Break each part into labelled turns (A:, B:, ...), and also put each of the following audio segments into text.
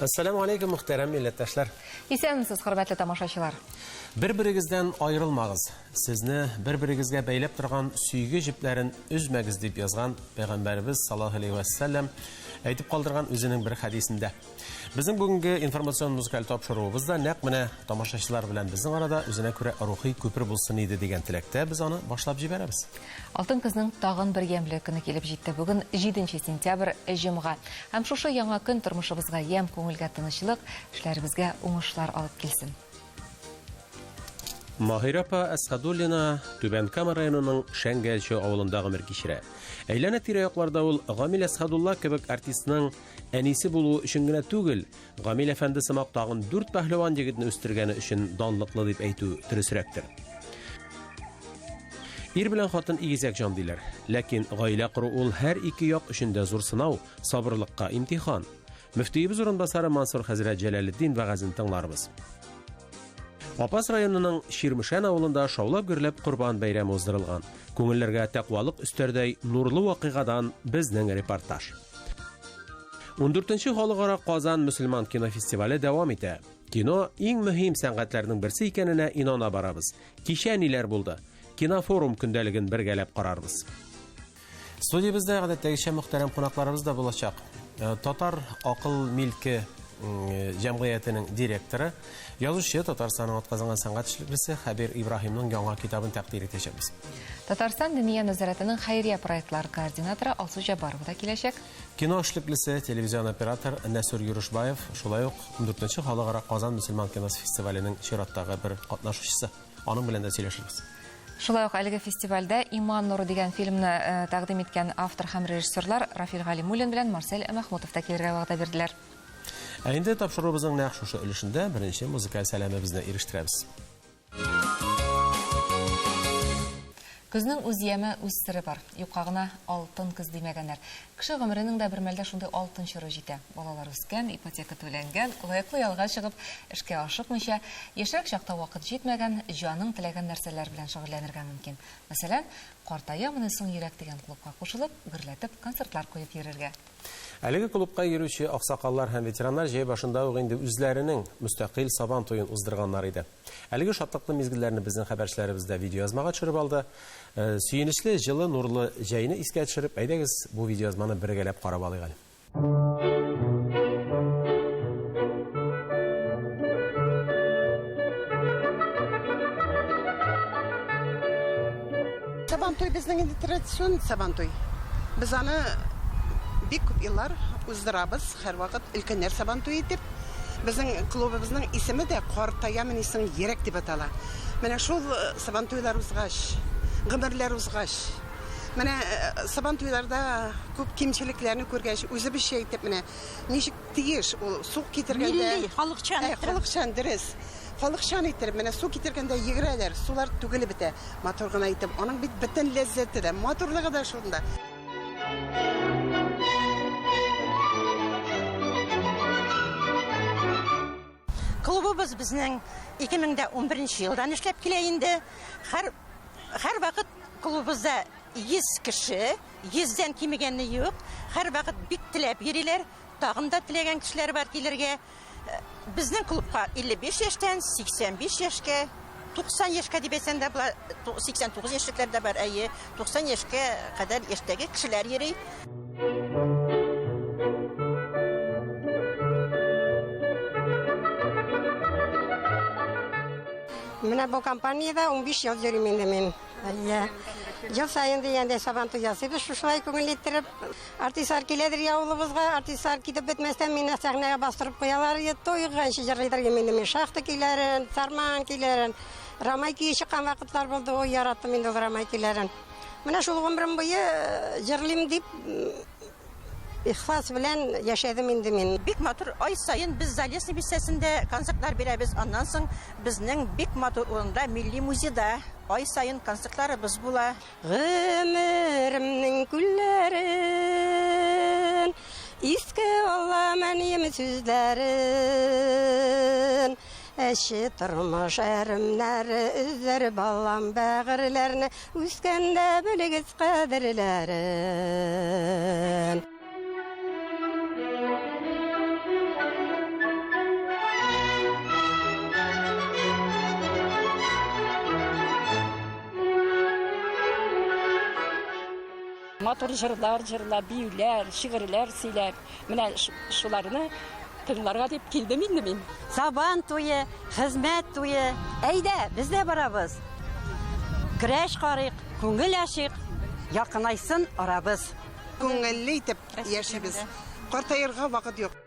A: Әссәламү алейкум, мөхтәрәм милләттәшләр.
B: Исәнмесез, хөрмәтле тамашачылар.
A: Бер-берегездән аерылмагыз. Сезне бер-берегезгә бәйләп торган сөйге җепләрен өзмәгез дип язган пәйгамбәребез саллаллаһу алейһи вә сәлләм әйтеп калдырган үзенең бер хәдисендә. Безнең бүгенге информацион музыкаль тапшыруыбыз да нәкъ менә тамашачылар белән безнең арада үзенә күрә рухи күпер булсын иде дигән теләктә без аны башлап җибәрәбез.
B: Алтын көзнең тагын бер ямьле көне килеп җитте. Бүген 7 сентябрь, җомга. Һәм шушы яңа көн тормышыбызга ямь, күңелгә тынычлык, эшләребезгә уңышлар алып килсен.
A: Маһирә апа Әсхәдуллина Түбән Кама районының Шәңгәлче авылында гомер кичерә. Әйләнә-тирә якларда ул Гамил Әсхәдулла кебек артистның әнисе булуы өчен генә түгел, Гамил әфәнде сымак тагын дүрт пәһлеван егетне үстергәне өчен данлыклы дип әйтү дөресрәктер. Ир белән хатын игезәк җан диләр. Ләкин гаилә кору ул һәр ике як өчен дә зур сынау, сабырлыкка имтихан. Мөфтиебез урынбасары Мансур хәзрәт Җәләлетдин вәгазен тыңларбыз. Апас районының Чирмешән авылында шаулап-гөрләп Корбан бәйрәме уздырылган. Күңелләргә тәкъвалык өстәрдәй нурлы вакыйгадан безнең репортаж. 14-нче халыкара Казан мөселман кинофестивале дәвам итә. Кино иң мөһим сәнгатьләрнең берсе икәненә инана барабыз. Кичә ниләр булды? Кинофорум көндәлеген бергәләп карарбыз. Студиябездә гадәттәгечә мөхтәрәм кунакларыбыз да булачак. Э, Татар акыл милке э, җәмгыятенең директоры, язучы, Татарстанның атказанган сәнгать эшлеклесе Хәбир Ибраһимның яңа китабын тәкъдир итәчәкбез.
B: Татарстан Диния нәзарәтенең хәйрия проектлары координаторы Алсу Җаббарова да киләчәк.
A: Кино эшлеклесе, телевизион оператор Нәсүр Юрышбаев, шулай ук 14-нче халыкара Казан мөселман киносы фестиваленең чираттагы бер катнашучысы. Аның белән дә сөйләшербез.
B: Шулай ук әлеге фестивальдә Иман нуры дигән фильмны э, тәкъдим иткән автор һәм режиссерлар Рафил Галимуллин белән Марсель Мәхмүтов та килергә вәгъдә бирделәр.
A: Ә инде тапшыруыбызның нәкъ шушы өлешендә беренче музыкаль сәламебезне ирештерәбез.
B: Көзнең үз яме, үз сере бар. Юкка гына алтын көз димәгәннәр. Кеше гомеренең дә бер мәлдә шундый алтын чоры җитә. Балалар үскән, ипотека түләнгән, лаеклы ялга чыгып, эшкә ашыкмыйча, яшьрәк чакта вакыт җитмәгән, җаның теләгән нәрсәләр белән шөгыльләнергә мөмкин. Мәсәлән, Картаямыни соң йөрәк дигән клубка кушылып, гөрләтеп концертлар куеп йөрергә.
A: Әлеге клубка йөрүче аксакаллар һәм ветераннар җәй башында ук инде үзләренең мөстәкыйль Сабан туен уздырганнар иде. Әлеге шатлыклы мизгелләрне безнең хәбәрчеләребез дә видеоязмага төшереп алды. Э, сөенечле, җылы, нурлы җәйне искә төшереп, әйдәгез бу видеоязманы бергәләп карап алыйк әле.
C: Сабантуй безнең инде традицион сабантуй. Без аны бик күп еллар уздырабыз, һәрвакыт өлкәннәр сабантуе итеп. Безнең клубыбызның исеме дә Картаямыни соң йөрәк дип атала. Менә шул э, сабантуйлар узгач, гомерләр узгач, менә э, сабантуйларда күп кимчелекләрне күргәч, үзебезчә итеп менә ничек тиеш ул су китергәндә.
D: Милли, халыкчан
C: иттереп. Халыкчан, дөрес. Халыкчан иттереп, менә су китергәндә йөгерәләр, сулар түгелеп бетә. Матур гына итеп, аның бит бөтен ләззәте дә, матурлыгы да шунда.
D: Клубыбыз безнең 2011 елдан эшләп килә инде. Һәр һәрвакыт клубыбызда 100 кеше, 100дән кимегәне юк. Һәрвакыт бик теләп йөриләр. Тагын да теләгән кешеләр бар килергә. Безнең клубка 55 яшьтән 85 яшькә, 90 яшькә дип әйтсәң дә була, 89 яшьлекләр дә бар, әйе, 90 яшькә кадәр яшьтәге кешеләр йөри.
E: Менә бу компаниядә 15 ел йөрим инде мин. Әйе. Ел саен дигәндәй Сабантуй ясыйбыз шушылай күңелле иттереп. Артистлар киләдер авылыбызга, артистлар китеп бетмәстән мине сәхнәгә бастырып куялар. Туйганчы җырлыйдыр инде мин шахта көйләрен, сарман көйләрен. Рамай көе чыккан вакытлар булды, ой, яраттым инде ул рамай көйләрен. Менә шул гомерем буе э, җырлыйм дип ихлас белән яшәдем инде мин.
D: Бик матур ай саен без Залесный бистәсендә концертлар бирәбез. Аннан соң безнең бик матур урында Милли музейда ай саен концертларыбыз була.
E: Гомеремнең күлләрен искә алам әнием сүзләрен. Әче тормыш әремнәре өзәр балам бәгырьләрне, үскәндә белегез кадерләрен.
F: Матур җырлар җырлап, биюләр, шигырьләр сөйләп, менә шуларны тыңларга дип килдем инде мин.
D: Сабан туе, хезмәт туе. Әйдә, без дә барабыз. Көрәш карыйк, күңел ачыйк, якынайсын арабыз.
C: Күңелле итеп яшибез. Картаерга вакыт юк.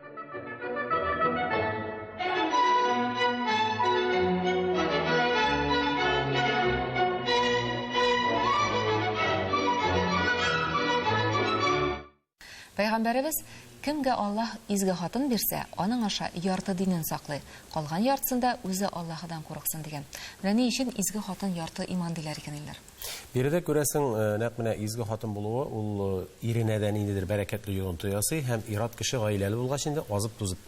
B: Пәйгамбәребез, Кемгә Аллаһ изге хатын бирсә, аның аша ярты динен саклый, калган яртысында үзе Аллаһыдан курыксын, дигән. Менә ни өчен изге хатын ярты иман диләр икән, Илнар.
A: Биредә, күрәсең, нәкъ менә изге хатын булуы, ул иренә дә ниндидер бәрәкәтле йогынты ясый һәм ир-ат кеше гаиләле булгач инде азып-тузып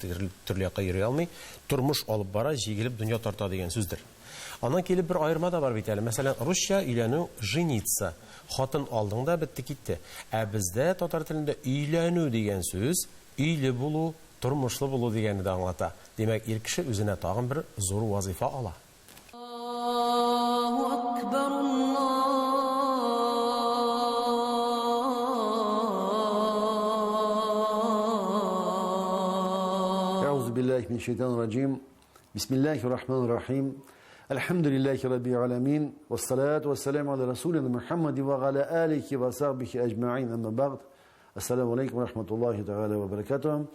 A: төрле якка йөри алмый, тормыш алып бара, җигелеп дөнья тарта дигән сүздер. Аннан килеп бер аерма да бар бит әле. Мәсәлән, русча өйләнү, жениться. Хатын алдың да, бетте китте. Ә бездә татар телендә өйләнү дигән сүз өйле булу, тормышлы булу дигәнне дә аңлата. Димәк, ир кеше үзенә тагын бер зур вазыйфа ала.
G: Әгъузу биллаһи минәш шайтанир раҗим. Бисмиллаһир рахманир рахим. Әлхәмдүлиллаһи раббил аламин. Вассалату вассаламу аля расулина Мухаммади ва аля алихи ва сахбихи аҗмаин. Әмма бәгъд. Ассаламу алейкум ва рахматуллаһи тәгалә ва баракатуһ.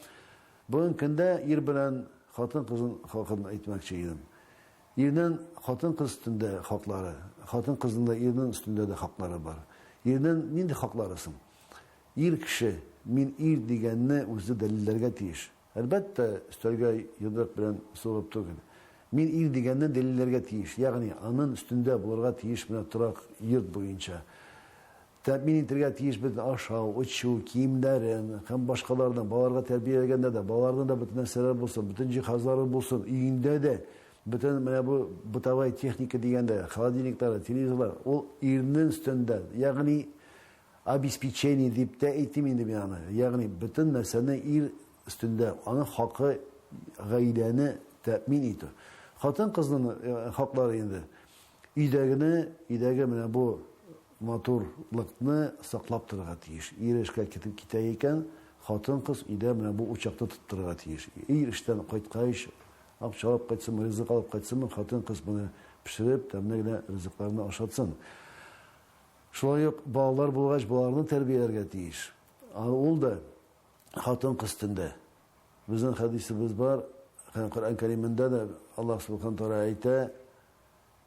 G: Бүгенге көндә ир белән хатын-кызның хакын әйтмәкче идем. Ирнең хатын-кыз өстендә хаклары, хатын-кызның да ирнең өстендә дә хаклары бар. Ирнең нинди хаклары соң? Ир кеше, мин ир дигәнне үзе дәлилләргә тиеш. Әлбәттә, өстәлгә йодрык белән сугып түгел. Мин ир дигәнне дәлилләргә тиеш, ягъни анын өстендә булырга тиеш менә торак йорт буенча. Тәэмин итергә тиеш бөтен ашау, эчү, киемнәрен һәм башкаларны, балаларга тәрбияләгәндә дә, балаларның да бөтен нәрсәләре булсын, бөтен җиһазлары булсын, өендә дә бөтен менә бу бытовая техника дигәндә, холодильниклары, телевизорлар, ул ирнең өстендә, ягъни обеспечение дип тә әйтим инде мин аны, ягъни бөтен нәрсәне ир өстендә, аның хакы гаиләне тәэмин итү. Хатын-кызның хаклары инде өйдәгене, өйдәге менә бу Матурлыкны саклап торырга тиеш. Ир эшкә китеп китә икән, хатын-кыз өйдә менә бу учакны тоттырырга тиеш. Ир эштән кайткач, акча алып кайтсынмы, ризык алып кайтсынмы, хатын-кыз моны пешереп, тәмле генә ризыкларны ашатсын. Шулай ук балалар булгач, балаларны тәрбияләргә тиеш. Ул да хатын-кыз өстендә. Безнең хәдисебез бар, һәм Коръән Кәримендә дә Аллаһ Субхану Тәгалә әйтә,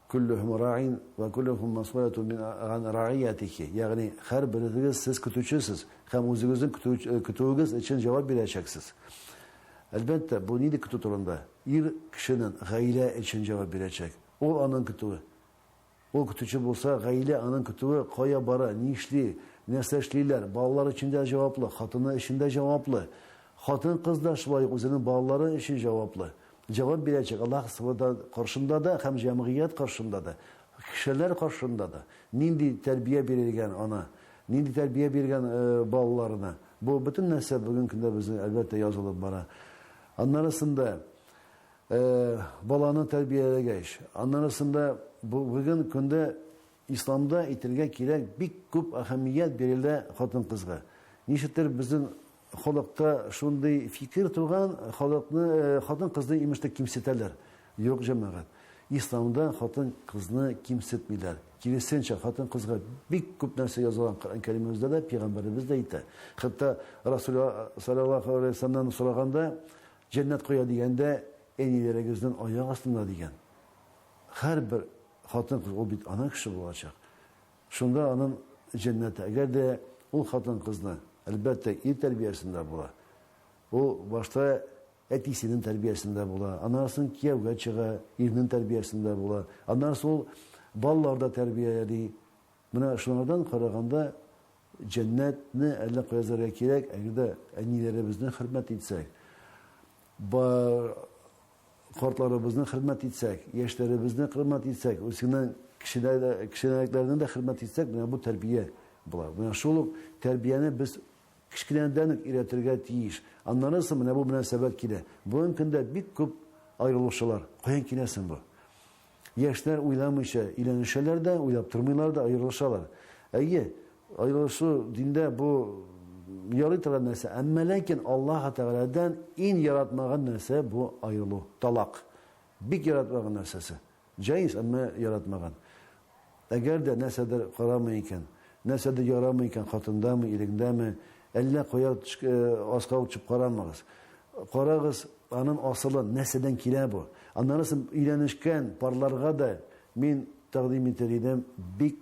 G: Күллүһүм раин вә күллүһүм мәс'уләтун мин ган раиятихи, ягъни һәрберегез сез көтүчесез һәм үзегезнең көтүегез өчен җавап бирәчәксез. Әлбәттә, бу нинди көтү турында? Ир кешенең гаилә өчен җавап бирәчәк. Ул аның көтүе. Ул көтүче булса, гаилә аның көтүе кая бара, нишли, нәрсә эшлиләр, балалар өчен дә җаваплы, хатыны өчен дә җаваплы. Хатын-кыз да шулай ук үзенең балалары өчен җаваплы. Җавап бирәчәк Аллаһ Субхана каршында да һәм җәмгыять каршында да, кешеләр каршында да. Нинди тәрбия бирелгән ана, нинди тәрбия биргән балаларына. Бу бөтен нәрсә бүген көндә безнең, әлбәттә, язылып бара. Аннарысында баланы тәрбияләгәч, аннарысында бүген көндә Исламда әйтергә кирәк, бик күп әһәмият бирелә хатын-кызга. Ничектер безнең халыкта шундый фикер туган, халыкны, хатын-кызны имештер кимсетәләр. Юк, җәмәгать. Исламда хатын-кызны кимсетмиләр. Киресенчә, хатын-кызга бик күп нәрсә язылган Коръән Кәримебездә дә, пәйгамбәребез дә әйтә. Хәтта Расулулла саллаллаһу алейһи ва сәлләмнән сораганда, җәннәт кая дигәндә, әниләрегезнең аяк астында дигән. Һәрбер хатын-кыз ул бит ана кеше булачак. Шунда аның җәннәте. Әгәр дә ул хатын-кызны, әлбәттә, ир тәрбиясендә була. Ул башта әтисенең тәрбиясендә була, аннан соң кияүгә чыга, ирнең тәрбиясендә була. Аннан соң ул балалар да тәрбияли. Менә шуңардан караганда җәннәтне әллә кая эзләргә кирәк, әгәр дә әниләребезне хөрмәт итсәк, Картларыбызны хөрмәт итсәк, яшьләребезне хөрмәт итсәк, үзеннән кечкенәрәкләрне дә хөрмәт итсәк, менә бу тәрбия була. Менә шул ук тәрбияне без кечкенәдән үк өйрәтергә тиеш. Аннары соң менә бу мөнәсәбәт килә. Бүгенге көндә бик күп аерылышулар. Каян килә соң бу? Яшьләр уйламыйча өйләнешәләр дә, уйлап тормыйлар да, аерылышалар. Әйе, Аерылышу диндә бу ярый торган нәрсә. Әмма ләкин Аллаһ Тәгаләдән иң яратмаган нәрсә бу аерылу, талак. Бик яратмаган нәрсәсе. Җаиз, әмма яратмаган. Әгәр дә нәрсәдер карамый икән, нәрсәдер ярамый икән, хатындамы, иреңдәме, әллә кая аска ук төшеп карамагыз. Карагыз аның асылын, нәрсәдән килә бу. Аннары соң өйләнешкән парларга да мин тәкъдим итер идем, бик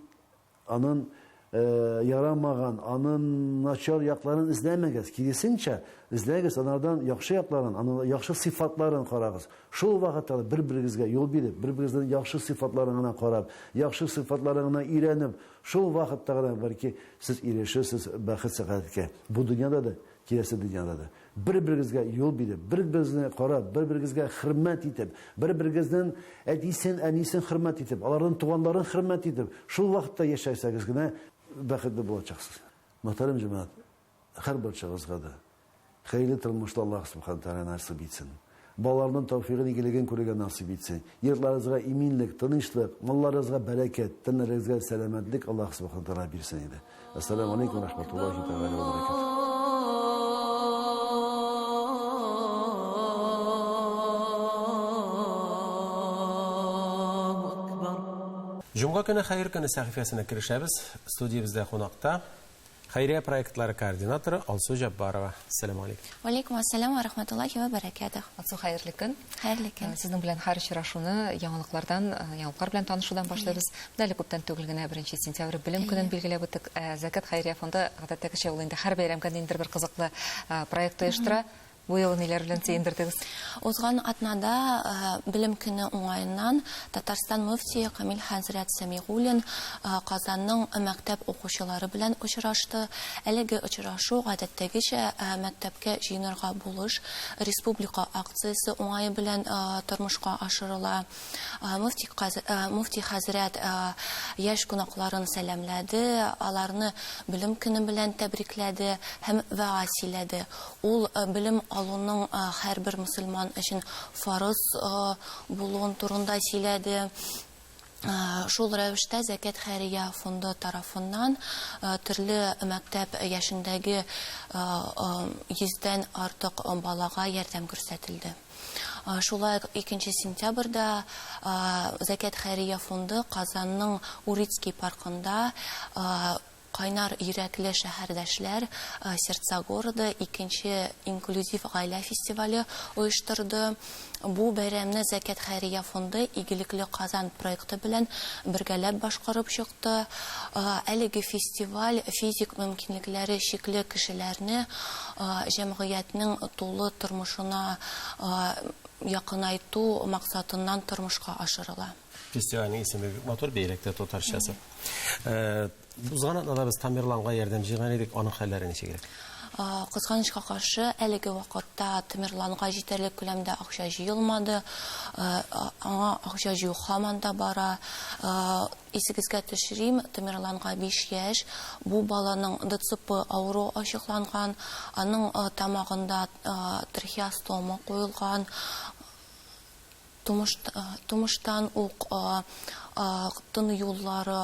G: Анын ярамаган, анын начар якларын эзләмәгез. Киресенчә, эзләгез анардан яхшы якларын, анын яхшы сыйфатларын карагыз. Шул вакытта да бер-берегезгә юл биреп, бер-берегезнең яхшы сыйфатларын гына карап, яхшы сыйфатларын гына өйрәнеп, шул вакытта гына бәлки сез ирешерсез бәхет-сәгадәткә. Бу дөньяда да, киләсе дөньяда да. Бер-берегезгә юл биреп, бер-берегезне карап, бер-берегезгә хөрмәт итеп, бер-берегезнең әтисен, әнисен хөрмәт итеп, аларның туганнарын хөрмәт итеп, шул вакытта яшәсәгез генә бәхетле булачаксыз. Мөхтәрәм җәмәгать, һәрбарчагызга да хәерле тормышлы Аллаһ Субхана Тәгалә насыйп итсен. Балаларның тәүфигын, игелеген күрергә насыйп итсен. Йортларыгызга иминлек, тынычлык, малларыгызга бәрәкәт, тәннәрегезгә сәламәтлек Аллаһ Субхана Тәгалә бирсен иде. Әссәламү алейкум вә рахматуллаһи тәгалә вә бәрәкәтүһ.
A: Җомга көне хәер көне сәхифәсенә керешәбез. Студиябездә кунакта Хәйрия проектлары координаторы Алсу Җәббарова. Әссәламү алейкум.
H: Вәлейкум әссәлам вә рахматуллахи вә бәрәкәтүһ.
B: Алсу, хәерле көн.
H: Хәерле көн.
B: Сезнең белән һәр очрашуны яңалыклардан, яңалыклар белән танышудан башлыйбыз. Менә әле күптән түгел генә 1 сентябрь Белем көнен билгеләп үттек. Ә Зәкят хәйрия фонды гадәттәгечә ул инде һәр бәйрәмгә ниндидер бер кызыклы проект оештыра. Бу юлы ниләр белән сөендердегез?
H: Узган атнада Белем көне уңаеннан Татарстан мөфтие Камил хәзрәт Сәмигуллин Казанның мәктәп укучылары белән очрашты. Әлеге очрашу, гадәттәгечә, Мәктәпкә җыенырга булыш республика акциясе уңае белән тормышка ашырыла. Мөфти, мөфти хәзрәт яшь кунакларын сәламләде, аларны Белем көне белән тәбрикләде һәм вәгазь сөйләде. Ул белем алуның һәрбер мөселман өчен фарыз булуын турында сөйләде. Шул рәвештә Зәкят хәйрия фонды тарафыннан төрле мәктәп яшендәге йөздән артык балага ярдәм күрсәтелде. Шулай ук 2 сентябрьдә Зәкят хәйрия фонды Казанның Урицкий паркында Кайнар йөрәкле шәһәрдәшләр Сердца города икенче инклюзив гаилә фестивале оештырды. Бу бәйрәмне Зәкят хәйрия фонды Игелекле Казан проекты белән бергәләп башкарып чыкты. Әлеге фестиваль физик мөмкинлекләре чикле кешеләрне җәмгыятьнең тулы тормышына якынайту максатыннан тормышка ашырыла.
A: Фестивальнең исеме бик матур, бигрәк тә татарчасы. Узган атнада без Тамерланга ярдәм җыйган идек, аның хәлләре ничегрәк?
H: Кызганычка каршы, әлеге вакытта Тамерланга җитәрлек күләмдә акча җыелмады. Аңа акча җыю һаман да бара. Исегезгә төшерим, Тамерланга 5 яшь. Бу баланың ДЦП авыруы ачыкланган, аның тамагында трахеостома куелган. Тумыштан ук тын юллары,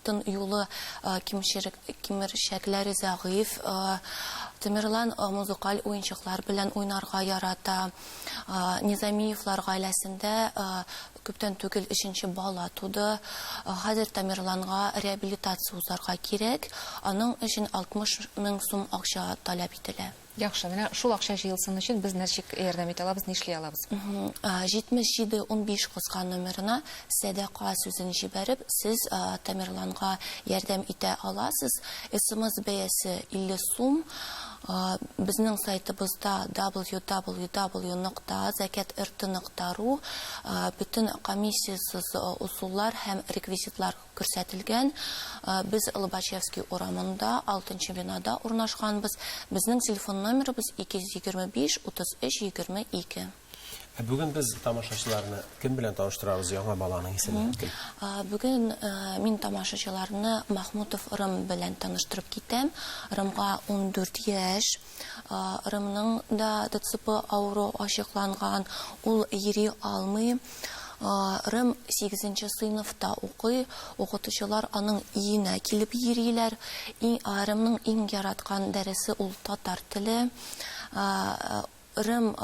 H: тын юлы кимерчәкләре зәгыйфь. Тамерлан музыкаль уенчыклар белән уйнарга ярата. Низамиевлар гаиләсендә күптән түгел өченче бала туды. Хәзер Тамерланга реабилитация узарга кирәк. Аның өчен 60 мең сум акча таләп ителә.
B: Яхшы, менә шул акча җыелсын өчен без ничек ярдәм итә алабыз, нишли алабыз?
H: 77 15 кыска номерына сәдака сүзен җибәреп, сез Тамерланга ярдәм итә аласыз. Смс бәясе 50 сум. Безнең сайтыбызда www нокта зәкят рт нокта ру бөтен комиссиясез ысуллар һәм реквизитлар күрсәтелгән. Без Лобачевский урамында, 6 бинада урнашканбыз. Безнең телефон номерыбыз 225 33 22.
A: Ә бүген без тамашачыларны кем белән таныштырабыз, яңа баланың исеме кем?
H: Бүген мин тамашачыларны Махмутов Рым белән таныштырып китәм. Рымга 14 яшь. Рымның да ДЦП авыруы ачыкланган. Ул йөри алмый. Рэм сигезенче сыйныфта укый, укытучылар аның өенә килеп йөриләр. Рэмның иң яраткан дәресе ул татар теле. Рэм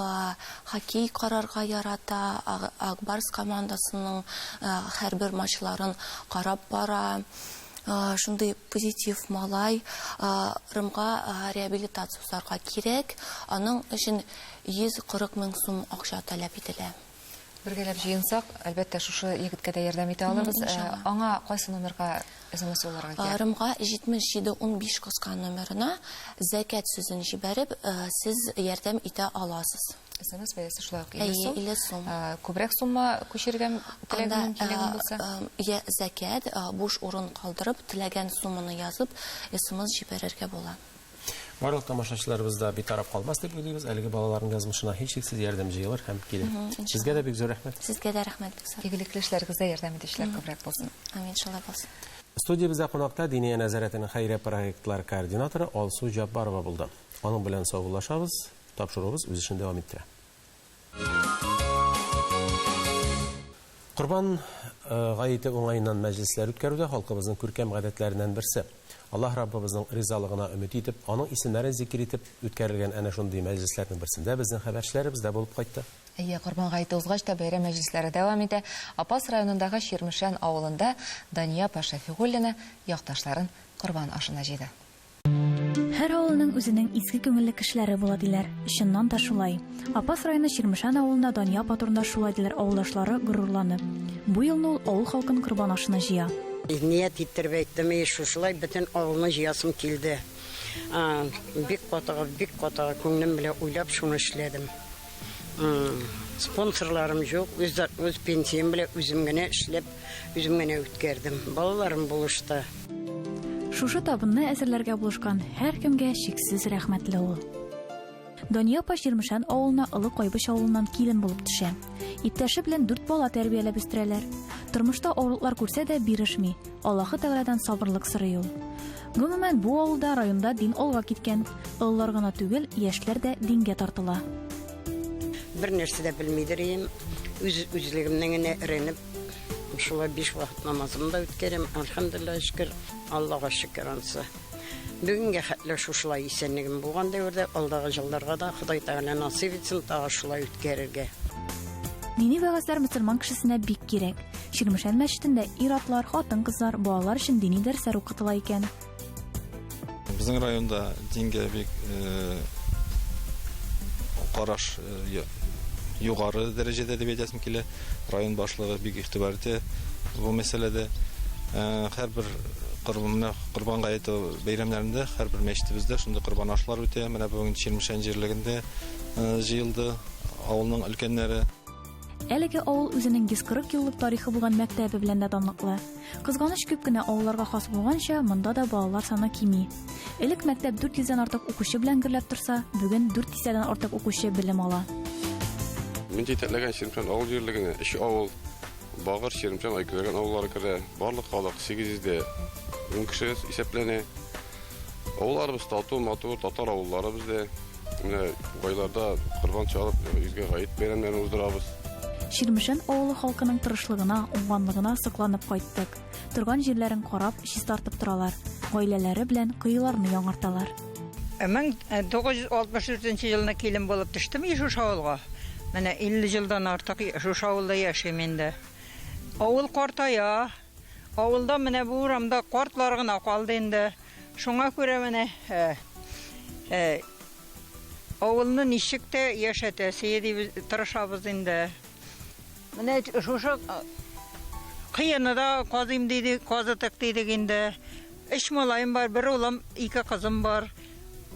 H: хоккей карарга ярата, Ак Барс командасының һәрбер матчларын карап бара. Шундый позитив малай. Рэмга реабилитация узарга кирәк, аның өчен 140 мең сум акча таләп ителә.
B: Бергәләп җыенсак, әлбәттә, шушы егеткә дә ярдәм итә алырбыз.
H: Иншалла.
B: Аңа кайсы номерга смс юлларга кирәк?
H: Рымга 7715 кыска номерына зәкят сүзен җибәреп, сез ярдәм итә аласыз.
B: СМС бәясе шулай ук 50
H: Әйе,
B: сум.
H: 50 сум.
B: Күбрәк сумма күчерергә теләгең
H: Анда,
B: мөмкинлегең булса?
H: Я зәкят, буш урын калдырып, теләгән сумманы язып, смс җибәрергә була.
A: Барлык тамашачыларыбыз да битараф калмас дип уйлыйбыз. Әлеге балаларның язмышына һичшиксез ярдәм җыелыр һәм килер. Сезгә дә бик зур рәхмәт.
H: Сезгә дә рәхмәт, бик зур.
B: Игелекле эшләрегездә ярдәм итүчеләр күбрәк булсын.
H: Амин, шулай булсын.
A: Студиябездә кунакта Диния нәзарәтенең хәйрия проектлар координаторы Алсу Җаббарова булды. Аның белән саубуллашабыз. Тапшыруыбыз үз эшен дәвам иттерә. Корбан гаете уңаеннан мәҗлесләр үткәрүдә халкыбызның күркәм гадәтләреннән берсе. Аллаһ Раббыбызның ризалыгына өмет итеп, аның исемнәрен зикер итеп үткәрелгән әнә шундый мәҗлесләрнең берсендә безнең хәбәрчеләребез дә булып кайтты.
B: Әйе, Корбан гаете узгач та бәйрәм мәҗлесләре дәвам итә. Апас районындагы Чирмешән авылында Дания апа Шәфигуллина якташларын корбан ашына җыйды.
I: Һәр авылның үзенең изге күңелле кешеләре була диләр. Чыннан да шулай. Апас районы Чирмешән авылында Дания апа турында шулай диләр авылдашлары горурланып. Бу елны ул авыл халкын корбан ашына җыя.
C: Ният иттереп әйттем, и шушылай бөтен авылны җыясым килде. Бик катыгы, бик катыгы күңелем белән уйлап шуны эшләдем. Спонсорларым юк, үз пенсиям белән үзем генә эшләп, үзем генә үткәрдем. Балаларым булышты.
I: Шушы табынны әзерләргә булышкан һәркемгә чиксез рәхмәтле ул. Дания апа Чирмешән авылына Олы Кайбыч авылыннан килен булып төшә. Иптәше белән 4 бала тәрбияләп үстерәләр. Тормышта авырлыклар күрсә дә бирешми. Аллаһы Тәгаләдән сабырлык сорый ул. Гомумән, бу авылда районда дин алга киткән. Олылар гына түгел, яшьләр дә дингә тартыла.
C: Бер нәрсә дә белмидер идем. Үз үзлегемнән генә өйрәнеп, шулай 5 вакыт намазымны да үткәрәм. Әлхәмдүлилләһ, шөкер, Аллаһка шөкер ансы. Бүгенгә хәтле шушылай исәнлегем булган дәвердә, алдагы елларга да Ходай Тәгалә насыйп итсен, тагы шулай үткәрергә.
I: Дини вәгазьләр мөселман кешесенә бик кирәк. Чирмешән мәчетендә ир-атлар, хатын-кызлар, балалар өчен дини дәресләр укытыла икән.
J: Безнең районда дингә бик караш югары дәрәҗәдә дип әйтәсем килә. Район башлыгы бик игътибар итә бу мәсьәләдә. Һәрбер Корбан гаете бәйрәмнәрендә һәрбер мәчетебездә шундый корбан ашлар үтә. Менә бүген Чирмешән җирлегендә җыелды авылның өлкәннәре.
I: Әлеге авыл үзенең 140 еллык тарихы булган мәктәбе белән дә данлыклы. Кызганыч, күп кенә авылларга хас булганча, монда да балалар саны кими. Элек мәктәп дүрт йөздән артык укучы белән гөрләп торса, бүген дүрт дистәдән артык укучы белем ала.
K: Мин җитәкләгән Чирмешән авыл җирлегенә өч авыл, Багыр, Чирмешән, Айкүләгән авыллары керә. Барлык халык сигез йөздә ун кеше исәпләнә. Авылларыбыз тату, матур, татар авыллары бездә. Менә байларда корбан чалып, изге гает бәйрәмнәрен уздырабыз.
I: Чирмешән авылы халкының тырышлыгына, уңганлыгына сокланып кайттык. Торган җирләрен карап, чистартып торалар. Гаиләләре белән коеларны яңарталар.
L: Мең тугыз йөз алтмыш дүртенче елны килен булып төштем шушы авылга. Менә илле елдан артык шушы авылда яшим инде. Авыл картая. Авылда менә бу урамда картлар гына калды инде. Шуңа күрә менә авылны ничек тә яшәтәсе дип тырышабыз инде. Менә шушы кыены да казыйм диде, казытык дидек инде. Өч малаем бар, бер улым, ике кызым бар.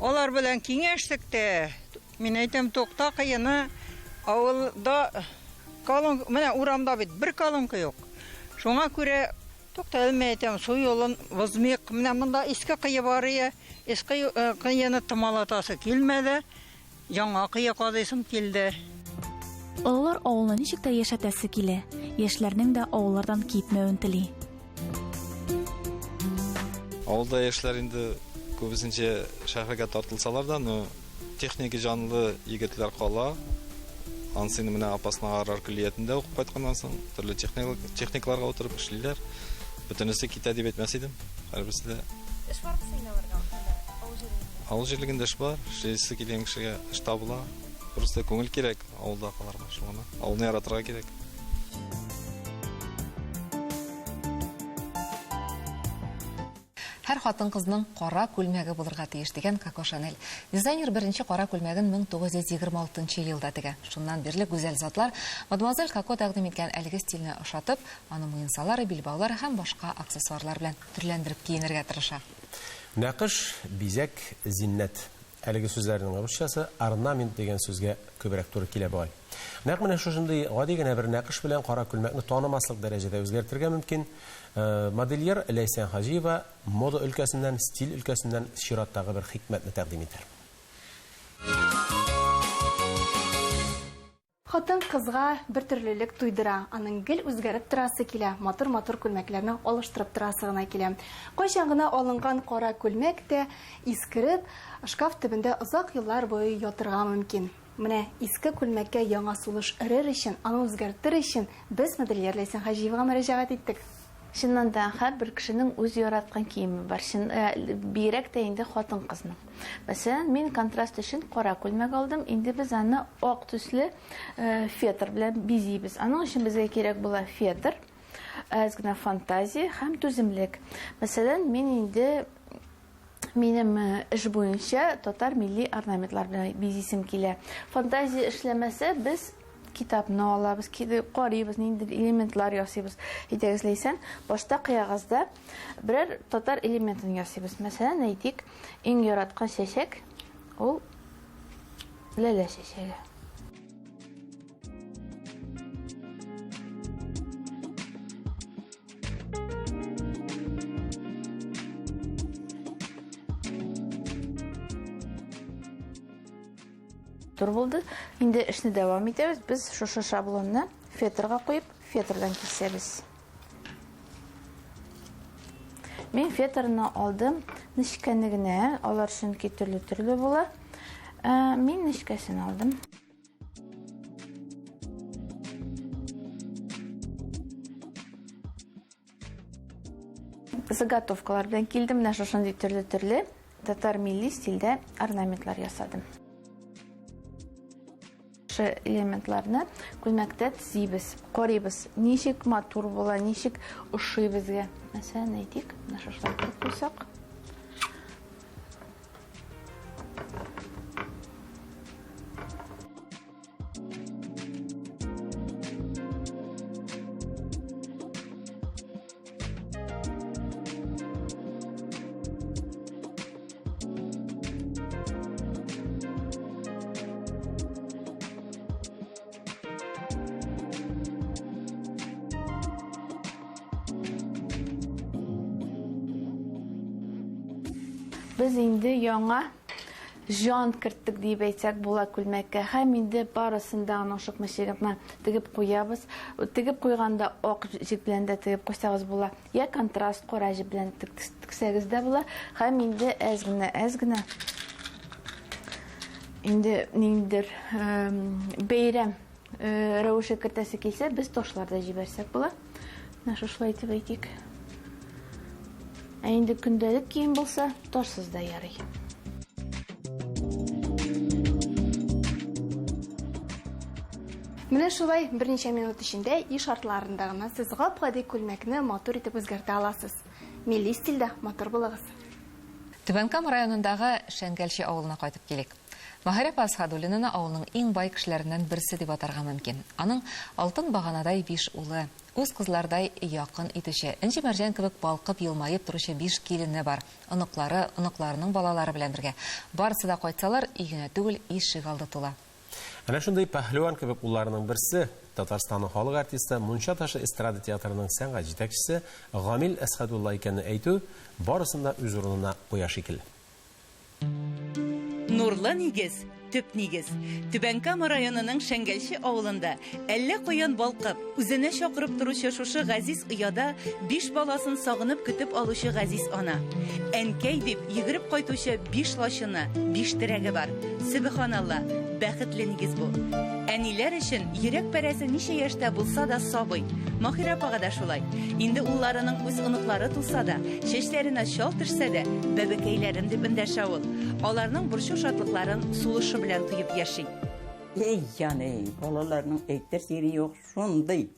L: Алар белән киңәштек тә. Мин әйтәм, тукта кыены авылда колонка, менә урамда бит бер колонка юк. Шуңа күрә тукта әле әйтәм, су юлын бозмыйк. Менә монда иске кые бар ие, иске кыены томалатасы килмәде. Яңа кые казыйсым килде.
I: Олылар авылны ничек тә яшәтәсе килә. Яшьләрнең дә авыллардан китмәвен тели.
J: Авылда яшьләр инде күбесенчә шәһәргә тартылсалар да, но техника җанлы егетләр кала. Анысы инде менә Апасның аграр көллиятендә укып кайтканнан соң төрле техникаларга утырып эшлиләр. Бөтенесе китә дип әйтмәс идем. Һәрберсе дә.
I: Эш бармы соң инде аларга авыл җирлегендә?
J: Авыл җирлегендә эш бар. Эшлисе килгән кешегә эш табыла. Просто күңел кирәк авылда калырга, шул гына. Авылны яратырга кирәк.
B: Һәр хатын-кызның кара күлмәге булырга тиеш, дигән Коко Шанель. Дизайнер беренче кара күлмәген 1926 нчы елда тегә. Шуннан бирле гүзәл затлар мадемуазель Коко тәкъдим иткән әлеге стильне ошатып, аны муенсалар, билбаулар һәм башка аксессуарлар белән төрләндереп киенергә тырыша.
A: Нәкыш, бизәк, зиннәт. Әлеге сүзләрнең русчасы орнамент дигән сүзгә күбрәк туры килә бугай. Нәкъ менә шушындый гади генә бер нәкыш белән кара күлмәкне танымаслык дәрәҗәдә үзгәртергә мөмкин. Модельер Ләйсән Хаҗиева мода өлкәсеннән, стиль өлкәсеннән чираттагы бер хикмәтне тәкъдим итәр.
M: Хатын-кызга бертөрлелек туйдыра, аның гел үзгәреп торасы килә, матур-матур күлмәкләрне алыштырып торасы гына килә. Кайчан гына алынган кара күлмәк тә искереп, шкаф төбендә озак еллар буе ятырга мөмкин. Менә иске күлмәккә яңа сулыш өрер өчен, аны үзгәртер өчен без модельер Ләйсән Хаҗиевага мөрәҗәгать иттек.
N: Чыннан да, һәрбер кешенең үз яраткан киеме бар. Чын, бигрәк тә инде хатын-кызның. Мәсәлән, мин контраст өчен кара күлмәк алдым. Инде без аны ак төсле фетр белән бизибез. Аның өчен безгә кирәк була фетр, әз генә фантазия һәм түземлек. Мәсәлән, мин инде Минем эш буенча татар милли орнаментлар белән бизисем килә. Фантазия эшләмәсә, без китапны алабыз, карыйбыз, ниндидер элементлар ясыйбыз. Әйдәгез, Ләйсән, башта кыягазда берәр татар элементын ясыйбыз. Мәсәлән, әйтик, иң яраткан чәчәк ул ләлә чәчәге. Тур булды. Инде эшне дәвам итәбез. Без шушы шаблонны фетрга куеп, фетрдан кисәбез. Мин фетрны алдым нечкәне генә, алар чөнки төрле-төрле була. Ә, мин нечкәсен алдым. Заготовкалар белән килдем. Менә шушындый төрле-төрле татар милли стильдә орнаментлар ясадым. Шушы элементларны күлмәктә тезибез, карыйбыз, ничек матур була, ничек ошый безгә. Мәсәлән, әйтик, менә шушылай итеп куйсак. Без инде яңа җан керттек дип әйтсәк була күлмәккә. Һәм инде барысын да аның ашыкмыйча гына тегеп куябыз. Тегеп куйганда ак җеп белән дә тегеп куйсагыз була, я контраст кара җеп белән тексәгез дә була. Һәм инде әз генә, әз генә инде ниндидер бәйрәм рәвеше кертәсе килсә, без ташлар да җибәрсәк була. Менә шушылай итеп әйтик. Ә инде көндәлек кием булса, ташсыз да ярый.
M: Менә шулай берничә минут эчендә өй шартларында гына сез гап-гади күлмәкне матур итеп үзгәртә аласыз. Милли стильдә матур булыгыз.
B: Түбән Кама районындагы Шәңгәлче авылына кайтып килик. Маһирә апа Әсхәдуллинаны авылның иң бай кешеләреннән берсе дип атарга мөмкин. Аның алтын баганадай биш улы, үз кызлардай якын итүче, энҗе-мәрҗән кебек балкып-елмаеп торучы биш килене бар. Оныклары, оныкларының балалары белән бергә. Барысы да кайтсалар, өй генә түгел, ишегалды тула.
A: Әнә шундый пәһлеван кебек улларының берсе, Татарстанның халык артисты, Мунча ташы эстрада театрының сәнгать җитәкчесе Гамил Әсхәдулла икәнне әйтү барысын да үз урынына куя шикелле.
O: Нурлы нигез, төп нигез. Түбән Кама районының Шәңгәлче авылында әллә каян балкып, үзенә чакырып торучы шушы газиз ояда биш баласын сагынып көтеп алучы газиз ана. Әнкәй дип йөгереп кайтучы биш лачыны, биш терәге бар. Сөбеханалла, бәхетле нигез бу. Әниләр өчен йөрәк парәсе ничә яшьтә булса да сабый. Маһирә апага да шулай. Инде улларының үз оныклары туса да, чәчләренә чал төшсә дә, бәбекәйләрем дип эндәшә ул. Аларның борчу-шатлыкларын сулышы белән тоеп яши.
P: Эй, җаный, балаларның әйтер җире юк, шундый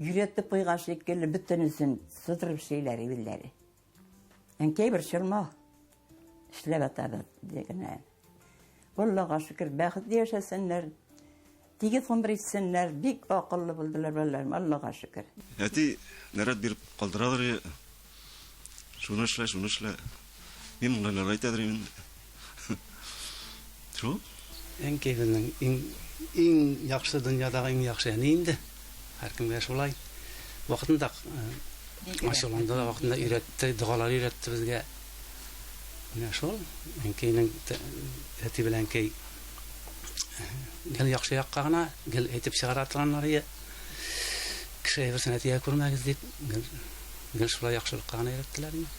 P: өйрәтеп куйган шикелле бөтенесен сыдырып эшлиләр үзләре. Әнкәй борчылма, эшләп атабыз, ди генә. Аллага шөкер, бәхетле яшәсеннәр, тигез гомер итсеннәр, бик акыллы булдылар балаларым, Аллага шөкер.
Q: Әти нәрәт биреп калдырадыр, шуны эшлә, шуны эшлә. Мин мондайларга әйтәдер инде. Шул.
R: Әнкәй безнең иң иң яхшы дөньядагы иң яхшы әни инде. Һәркемгә шулай. Вакытында ачуланды да, вакытында өйрәтте, догалар өйрәтте безгә. Менә шул. Әнкәйнең әти белән әнкәй гел яхшы якка гына, гел әйтеп чыгара торганнар ие. Кеше әйберсен әтигә күрмәгез дип, гел, гел шулай яхшылыкка гына өйрәттеләр инде.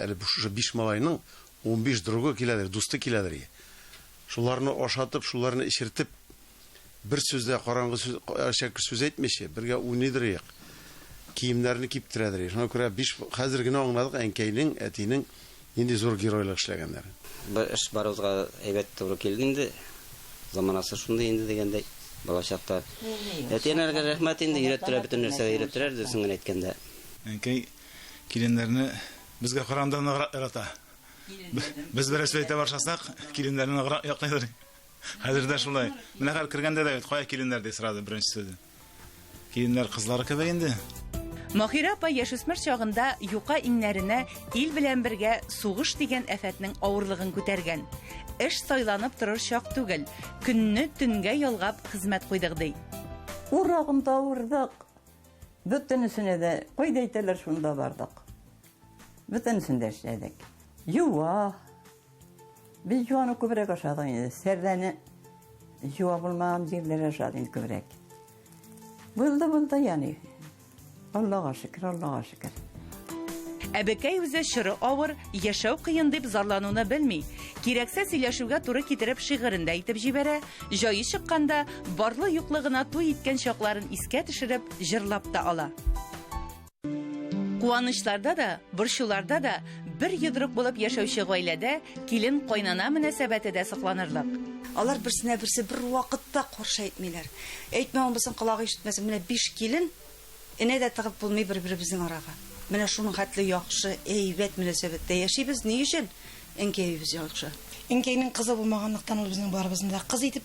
S: Әле бу шушы биш малайның 15 другы киләдер, дусты киләдер. Шуларны ашатып, шуларны эчертеп, бер сүз дә караңгы сүз, әшәке сүз әйтмичә, бергә уйныйдыр идек. Киемнәрне киптерәдер идек. Шуңа күрә биш, хәзер генә аңладык әнкәйнең, әтинең нинди зур геройлык эшләгәннәрен.
T: Бер эш барыбызга әйбәт туры килде инде. Заманасы шундый инде дигәндәй, балачакта. Әти-әниләргә рәхмәт инде, өйрәттерә, бөтен нәрсәгә өйрәттерәләр, дөресен генә әйткәндә.
U: Әнкәй киленнәрне безгә караганда ныграк ярата. Без берәр сүз әйтә башласак, киленнәрне ныграк яклыйдыр. Хәзер дә шулай. Менә хәзер кергәндә дә бит, кая киленнәр дип сорады беренче сүзе. Киленнәр кызлары кебек инде.
O: Маһирә апа яшүсмер чагында юка иңнәренә ил белән бергә сугыш дигән афәтнең авырлыгын күтәргән. Эш сайланып торыр чак түгел, көнне төнгә ялгап хезмәт куйдык, ди.
P: Урагын да урдык. Бөтенесенә дә, кайда әйтәләр, шунда бардык. Бөтенесен дә эшләдек. Юа. Без юаны күбрәк ашадык инде. Сәрдәне юа булмаган җирләр ашадык инде күбрәк. Булды, булды, яни. Аллага шөкер, Аллага шөкер.
O: Әбекәй үзе чоры авыр, яшәү кыен дип зарлануны белми. Кирәксә сөйләшүгә туры китереп шигырен дә әйтеп җибәрә, җае чыкканда барлы-юклы гына туй иткән чакларын искә төшереп, җырлап та ала. Куанычларда да, борчуларда да бер йодрык булып яшәүче гаиләдә килен-кайнана мөнәсәбәте дә сокланырлык.
V: Алар берсенә берсе бервакытта каршы әйтмиләр. Әйтмәвен булсын, колагы ишетмәсен. Менә биш килен, энә дә тыгып булмый бер-беребезнең арага. Менә шуның хәтле яхшы, әйбәт мөнәсәбәттә яшибез. Ни өчен? Әнкәебез яхшы.
W: Әнкәйнең кызы булмаганлыктан ул безнең барыбызны да кыз итеп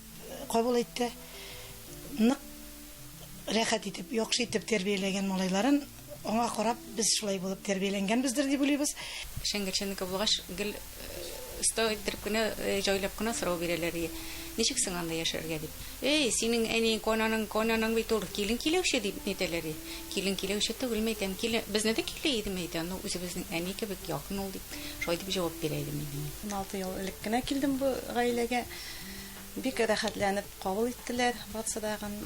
W: кабул итте. Нык рәхәт итеп, яхшы итеп тәрбияләгән малайларын, аңа карап без шулай булып тәрбияләнгәнбездер дип уйлыйбыз.
X: Шәңгәлчәнеке булгач, гел оста иттереп кенә, җайлап кына сорау бирәләр ие. Ничек соң анда яшәргә дип. Эй, синең әниең, кайнаның, кайнанаң бит ул килен киләүче дип нитәләр ие. Килен киләүче түгел, мәйтәм, килен, безне дә кили иде, мәйтәм, ну үзебезнең әни кебек якын ул дип, шулай дип җавап бирә идем инде мин.
Y: 16 ел элек кенә килдем бу гаиләгә. Бик рәхәтләнеп кабул иттеләр барсы дагын.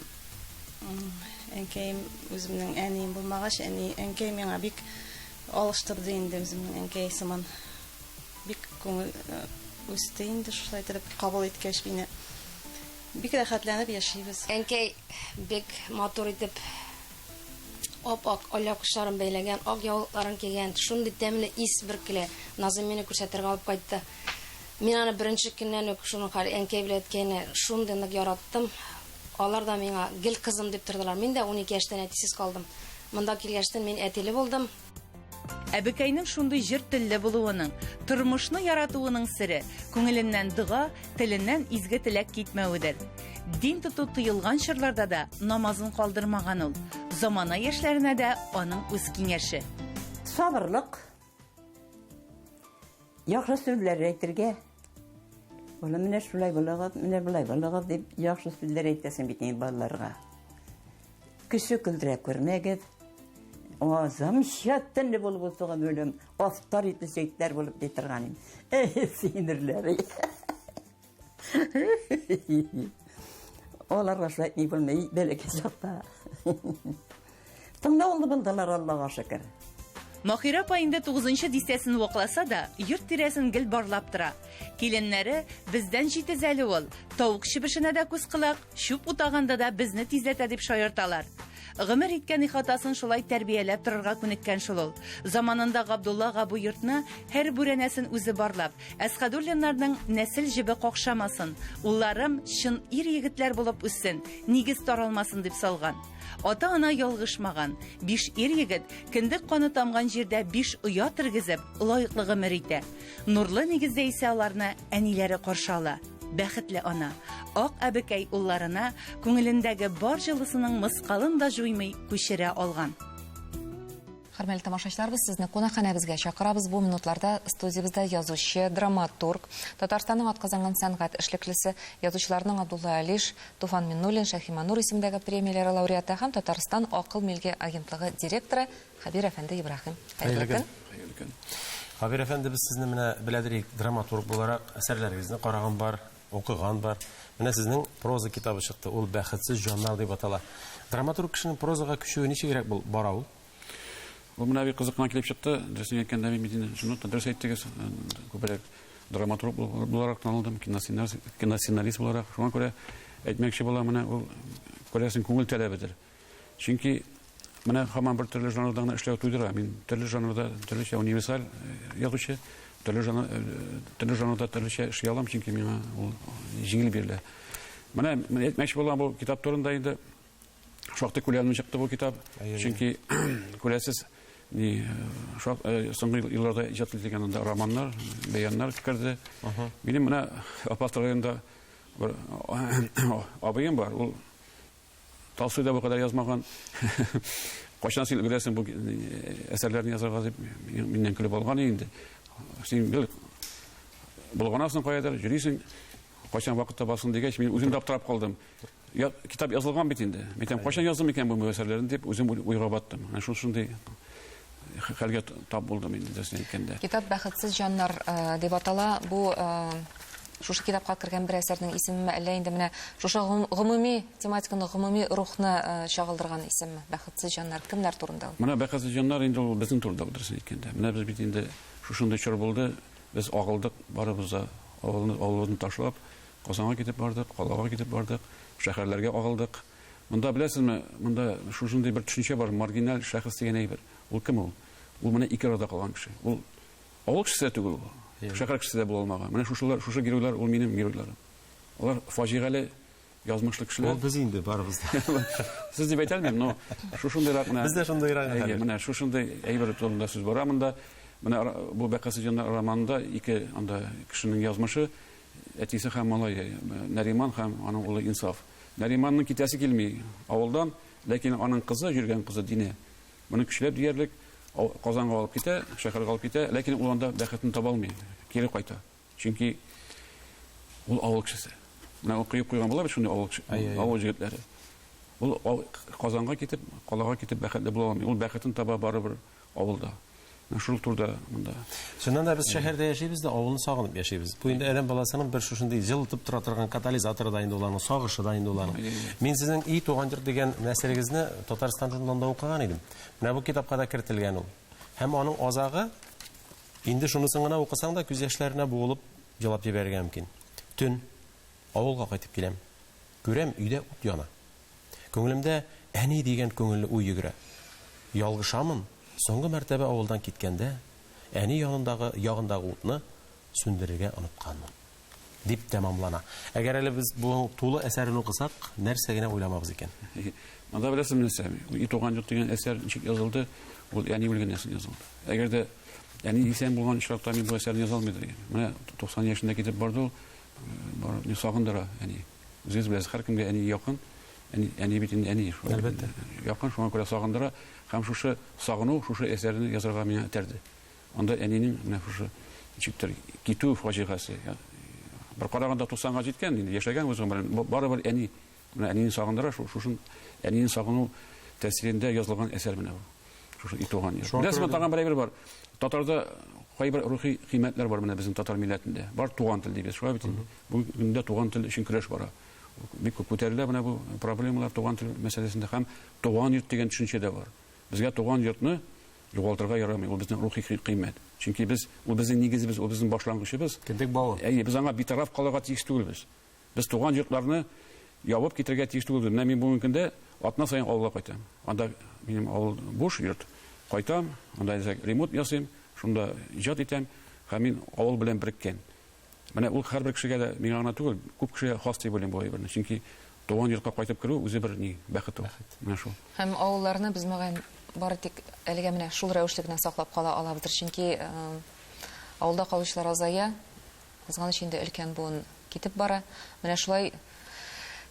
Y: Әнкәем, үземнең әнием булмагач, әни, әнкәй миңа бик алыштырды инде үземнең әнкәй сыман. Бик күңел үсте инде шулай итеп кабул иткәч мине. Бик рәхәтләнеп яшибез.
E: Әнкәй бик матур итеп ап-ак алъяпкычларын бәйләгән, ак яулыкларын кигән, шундый тәмле ис бөркелә. Назым мине күрсәтергә алып кайтты. Мин аны беренче көннән үк шуның хәл әнкәй белән әткәйне шундый нык яраттым. Алар да миңа гел кызым дип тордылар. Мин дә 12 яшьтән әтисез калдым. Монда килгәчтен мин әтиле булдым.
O: Әбекәйнең шундый җыр телле булуының, тормышны яратуының сере, күңеленнән дога, теленнән изге теләк китмәведер. Дин тоту тыелган чорларда да намазын калдырмаган ул. Замана яшьләренә дә аның үз киңәше.
P: Сабырлык, Яхшы сүзләр әйтергә. Бала менә шулай булыгыз, менә болай булыгыз дип яхшы сүзләр әйтәсең бит инде балаларга. Кеше көлдерә күрмәгез. О, замечательный булып укыган үлем, автор итәчәкләр булып ди торган идем. Эй, синерләр. Аларга шулай ни булмый, бәләкәй чакта. Тыңлаулы булдылар, Аллага шөкер.
O: Маһирә апа инде тугызынчы дистәсен вакласа да, йорт тирәсен гел барлап тора. Киленнәре, бездән җитез әле ул, тавык чебешенә дә күз-колак, чүп утаганда да безне тизләтә дип шаярталар. Гомер иткән ихатасын шулай тәрбияләп торырга күнеккән шул ул. Заманында Габдуллага бу йортны һәр бүрәнәсен үзе барлап, Әсхәдуллиннарның нәсел җебе какшамасын, улларым чын ир-егетләр булып үссен, нигез таралмасын дип салган. Ата-ана ялгышмаган. Биш ир-егет кендек каны тамган җирдә биш оя тергезеп, лаеклы гомер итә. Нурлы нигездә исә аларны әниләре каршы ала. Бәхетле ана. Ак әбекәй улларына күңелендәге бар җылысының мыскалын да җуймый күчерә алган.
B: Хөрмәтле тамашачыларыбыз, сезне кунакханәбезгә чакырабыз. Бу минутларда студиябездә язучы, драматург, Татарстанның атказанган сәнгать эшлеклесе, язучыларның Абдулла Алиш, Туфан Миннуллин, Шәһи Маннур исемендәге премияләре лауреаты һәм Татарстан Акыл милге агентлыгы директоры Хәбир әфәнде Ибраһим. Хәерле көн.
A: Хәерле көн. Хәбир әфәнде, без сезне менә беләдер идек, драматург буларак әсәрләрегезне караган бар, укыган бар. Менә сезнең проза китабы чыкты, ул Бәхетсез җаннар дип атала. Драматург кешенең прозага күчүе ничегрәк бул бара ул?
C: Ул менә бик кызык кына килеп чыкты. Дөресен әйткәндә, мин бит инде шуны дөрес әйттегез, күбрәк драматург буларак танылдым, киносценарист буларак. Шуңа күрә әйтмәкче булам, менә ул күрәсең күңел таләбедер. Чөнки менә һаман бер төрле жанрда гына эшләү туйдыра. Мин төрле жанрда, төрлечә универсаль язучы, төрле жанр, төрле жанрда төрлечә эшли алам, чөнки миңа ул җиңел бирелә. Менә әйтмәкче булам бу китап турында инде. Шактый күләмле чыкты бу китап. Чөнки күрәсез, ни соңгы елларда иҗат ителгән анда романнар, бәяннар керде. Минем менә Апас районында бер абыем бар, ул Толстой да бу кадәр язмаган. Кайчан син өлгерәсең бу әсәрләрне язарга дип миннән көлеп алган инде. Син гел болганасың каядыр, йөрисең, кайчан вакыт табасың дигәч, мин үзем дә аптырап калдым. Я, китап язылган бит инде. Мин әйтәм, кайчан яздым икән бу әсәрләрне дип, үзем уйга баттым. Менә шушындый хәлгә тап булдым инде, дөресен әйткәндә.
B: Китап Бәхетсез җаннар э, дип атала. Бу э, шушы китапка кергән бер әсәрнең исемеме, әллә инде менә шушы гомуми тематиканы, гомуми рухны э, чагылдырган исемме? Бәхетсез җаннар кемнәр турында ул?
C: Менә Бәхетсез җаннар инде ул безнең турында, дөресен әйткәндә. Менә без бит инде шушындый чор булды, без агылдык барыбыз да, авылны, авылыбызны ташлап, Казанга китеп бардык, калага китеп бардык, шәһәрләргә агылдык. Монда, беләсезме, монда шушындый бер төшенчә бар, маргиналь шәхес дигән әйбер. Ул кем ул? Ул менә ике арада калган кеше. Ул авыл кешесе дә түгел ул, шәһәр кешесе дә була алмаган. Менә шушылар, шушы геройлар, ул минем геройларым. Алар фаҗигале язмышлы кешеләр.
A: Ул без инде барыбыз да.
C: Сез дип әйтә алмыйм, но шушындыйрак менә.
A: Без дә шундыйрак.
C: Әйе, менә шушындый әйбер турында сүз бара монда. Менә бу Бәхетсез җаннар романында ике анда кешенең язмышы. Әтисе һәм малае, Нәриман һәм аның улы Инсаф. Нәриманның китәсе килми авылдан, ләкин аның кызы, йөргән кызы Динә, моны көчләп диярлек Казанга алып китә, шәһәргә алып китә, ләкин ул анда бәхетен таба алмый, кире кайта. Чөнки ул авыл кешесе. Менә ул коеп куйган була бит шундый авыл кеше, авыл җегетләре. Ул Казанга китеп, калага китеп бәхетле була алмый. Ул бәхетен таба барыбер авылда. Менә шул турда монда.
A: Чыннан да без шәһәрдә яшибез дә, авылны сагынып яшибез. Бу инде адәм баласының бер шушындый җылытып тора торган катализаторы да инде ул аның, сагышы да инде ул аның. Мин сезнең И туган йорт дигән нәсерегезне Татарстан журналында укыган идем. Менә бу китапка да кертелгән ул. Һәм аның азагы инде шунысын гына укысаң да күз яшьләренә буылып елап җибәрергә мөмкин. Төн. Авылга кайтып киләм. Күрәм, өйдә ут яна. Күңелемдә әни дигән күңелле уй йөгерә. Ялгышамын, соңгы мәртәбә авылдан киткәндә, әни янындагы ягындагы утны сүндерергә онытканмын. Дип тәмамлана. Әгәр әле без бу тулы әсәрен укысак, нәрсә генә уйламабыз икән.
C: Монда беләсезме нәрсә? И туган йорт дигән әсәр ничек язылды? Ул әни үлгәннән соң язылды. Әгәр дә әни исән булган очракта мин бу әсәрне яза алмый идем. Менә 90 яшендә китеп барды ул. Барып не сагындыра әни. Үзегез беләсез, һәркемгә әни якын. Әни, әни бит инде әни.
A: Әлбәттә.
C: Якын, шуңа күрә сагындыра. Һәм шушы сагыну, шушы әсәрне язарга миңа этәрде. Анда әнинең менә шушы ничектер китү фаҗигасе. Бер караганда 90-га җиткән, инде яшәгән үз гомерен. Барыбер әни, менә әнине сагындыра, шушын әнине сагыну тәэсирендә язылган әсәр менә бу. Шушы и туган йорт. Беләсезме, тагын бер әйбер бар. Татарда кайбер рухи кыйммәтләр бар менә безнең татар милләтендә. Бар туган тел дибез, шулай бит инде. Бүгенге көндә туган тел өчен көрәш бара. Бик күп күтәрелә менә бу проблемалар туган тел мәсьәләсендә һәм туган йорт дигән төшенчә дә бар. Безгә туган йортны Югалтырга ярамый, ул безнең рухи кыйммәт. Чөнки без, ул безнең нигезебез, ул безнең башлангычыбыз.
A: Кендек бавы.
C: Әйе, без аңа битараф калырга тиеш түгелбез. Без туган йортларны ябып китергә тиеш түгелбез. Менә мин бүгенге көндә атна саен авылга кайтам. Анда минем авыл буш йорт. Кайтам, анда әзрәк ремонт ясыйм, шунда иҗат итәм һәм мин авыл белән береккән. Менә ул һәрбер кешегә дә, миңа гына түгел, күп кешегә хас дип уйлыйм бу әйберне. Чөнки туган йортка кайтып керү үзе бер ни, бәхет ул. Менә шул.
B: Һәм авылларны без, мөгаен, бары тик әлегә менә шул рәвешле генә саклап кала алабыздыр. Чөнки авылда калучылар азая, кызганыч инде өлкән буын китеп бара. Менә шулай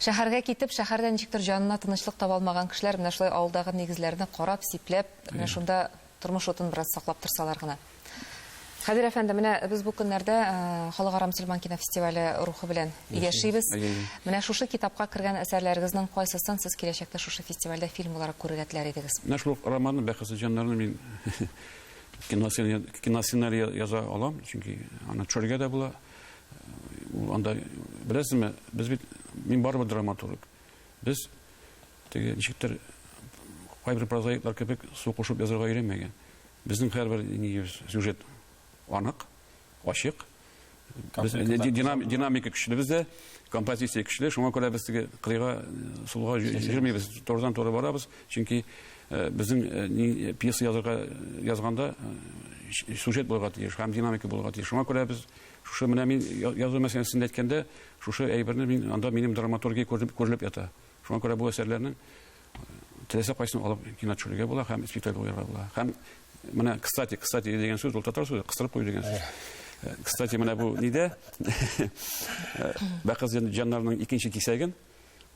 B: шәһәргә китеп, шәһәрдә ничектер җанына тынычлык таба алмаган кешеләр менә шулай авылдагы нигезләрне карап, сипләп, менә шунда тормыш утын бераз саклап торсалар гына. Хәбир әфәнде, менә без бу көннәрдә Халыкара мөселман кинофестивале рухы белән яшибез. Менә шушы китапка кергән әсәрләрегезнең кайсысын сез киләчәктә шушы фестивальдә фильм буларак күрергә теләр идегез?
C: Менә шул ук романны Бәхетсез җаннарны мин киносценарий яза алам, чөнки аны төшерергә дә була. Ул анда, беләсезме, без бит, мин барыбер драматург. Без теге ничектер кайбер прозаиклар кебек су кушып язарга өйрәнмәгән. Безнең һәрбер ниебез сюжет анык, ачык. Без динамика көчле бездә, композиция көчле, шуңа күрә без теге кырыйга сулга йөрмибез, турыдан-туры барабыз, чөнки безнең пьеса язарга язганда сюжет булырга тиеш һәм динамика булырга тиеш. Шуңа күрә без шушы менә мин язу мәсьәләсен әйткәндә, шушы әйберне мин анда минем драматургия күрелеп ята. Шуңа күрә бу әсәрләрнең теләсә кайсын алып кино төшерергә була һәм спектакль куярга була. Һәм менә, кстати, кстати дигән сүз, ул татар сүзе, кыстырып кую дигән сүз. Кстати, менә бу нидә? Бәхет җаннарының икенче кисәген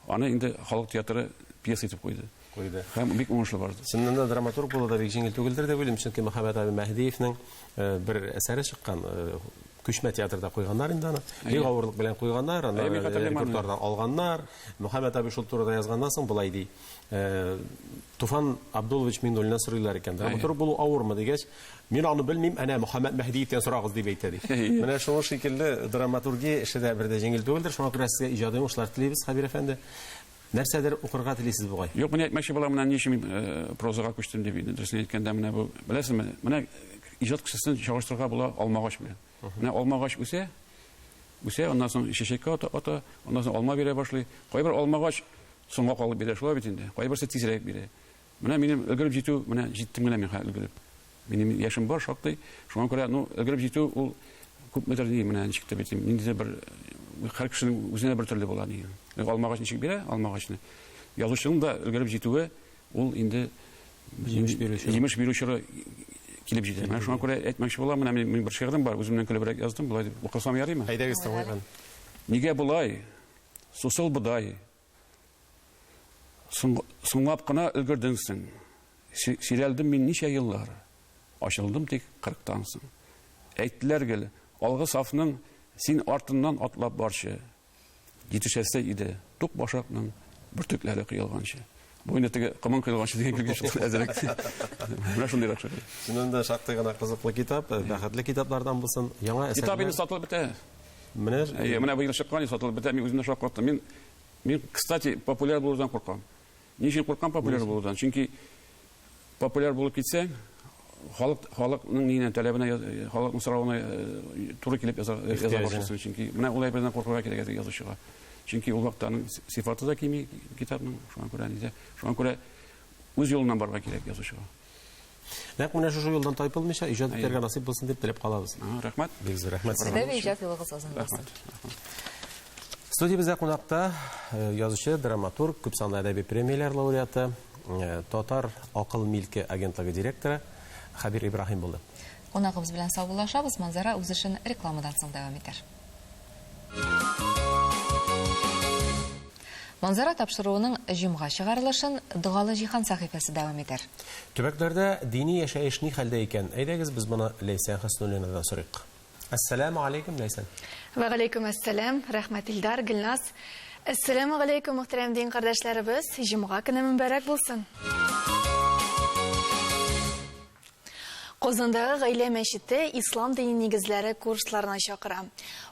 C: аны инде халык театры пьеса итеп куйды.
A: Куйды.
C: Һәм бик уңышлы барды.
A: Чыннан да драматург булу да бик җиңел түгелдер дип уйлыйм, чөнки Мөхәммәт абый Мәһдиевнең бер әсәре чыккан, Күчмә театрда куйганнар инде аны. Бик авырлык белән куйганнар, аны репертуардан алганнар. Мөхәммәт абый шул турыда язганнан соң болай ди. Туфан Абдуллович Миннуллиннан сорыйлар икән. Драматург булу авырмы дигәч, мин аны белмим, әнә Мөхәммәт Мәһдиевтән сорагыз дип әйтә ди. Менә шуның шикелле драматургия эше дә бер дә җиңел түгелдер. Шуңа күрә сезгә иҗади уңышлар телибез, Хәбир әфәнде. Нәрсәдер укырга телисез бугай.
C: Юк, менә әйтмәкче булам, менә ни өчен мин прозага күчтем дип инде, дөресен әйткәндә, менә бу, беләсезме, менә иҗат кешесен чагыштырырга була алмагач белән. Менә алмагач үсә, үсә, аннан соң чәчәккә ата, ата, аннан соң алма бирә башлый. Кайбер алмагач соңга калып бирә, шулай бит инде. Кайберсе тизрәк бирә. Менә минем өлгереп җитү, менә җиттем генә мин хәзер өлгереп. Минем яшем бар шактый. Шуңа күрә, ну, өлгереп җитү ул күпмедер ни, менә ничек дип әйтим, ниндидер бер һәр кешенең үзенә бер төрле була ни. Алмагач ничек бирә, алмагачны. Язучының да өлгереп җитүе ул инде
A: җимеш бирү чоры.
C: Җимеш бирү чоры килеп җитә. Менә шуңа күрә әйтмәкче булам, менә мин бер шигырем бар, үземнән көлебрәк яздым, болай дип укысам ярыймы?
A: Әйдәгез, тыңлыйк.
C: Нигә болай? Сусыл бодай. Соңлап кына өлгердең соң. Сөйрәлдем мин ничә еллар. Ачылдым тик кырыктан соң. Әйттеләр гел, алгы сафның син артыннан атлап барчы. Җитешәсе иде тук башакның бөртекләре коелганчы. Бу инде теге коман коелганчы дигән көлке чыкты әзрәк. Менә шундыйрак шигырь.
A: Чыннан да шактый гына кызыклы китап, бәхетле китаплардан булсын. Яңа әсәрләр.
C: Китап инде сатылып бетә.
A: Менә
C: Әйе, менә быел чыккан, сатылып бетә. Мин үзем дә шаккаттым. Мин Мин, кстати, популяр булудан куркам. Ни өчен куркам популяр булудан? Чөнки популяр булып китсәң, халык халыкның ниенә таләбенә, халыкның соравына туры килеп яза яза башлыйсың. Чөнки менә ул әйбердән куркырга кирәк әзер язучыга. Чөнки ул вакытта аның сыйфаты да кими китапның, шуңа күрә нидә, шуңа күрә үз юлыннан барырга кирәк язучыга.
A: Нәкъ менә шушы юлдан тайпылмыйча иҗат итәргә насыйп булсын дип теләп калабыз.
C: Рәхмәт.
A: Бик зур рәхмәт
B: сезгә. Сезгә иҗат юлыгыз озын булсын.
A: Студиябездә кунакта язучы, драматург, күпсанлы әдәби премияләр лауреаты, Татар акыл милке агентлыгы директоры Хәбир Ибраһим булды.
B: Кунагыбыз белән саубуллашабыз. Манзара үз эшен рекламадан соң дәвам итәр. Манзара тапшыруының җомга чыгарылышын Догалы җиһан сәхифәсе дәвам итәр.
A: Төбәкләрдә дини яшәеш ни хәлдә икән? Әйдәгез, без моны Ләйсән Хөснуллинадан сорыйк. Әссәләмү алейкум, Ләйсән.
M: Вәгаләйкүм әссәләм. Рәхмәт, Илдар, Гөлназ. Әссәләмү галәйкүм, мөхтәрәм дин кардәшләребез. Җомга көне мөбарәк булсын. Казандагы Гаилә мәчете ислам дине нигезләре курсларына чакыра.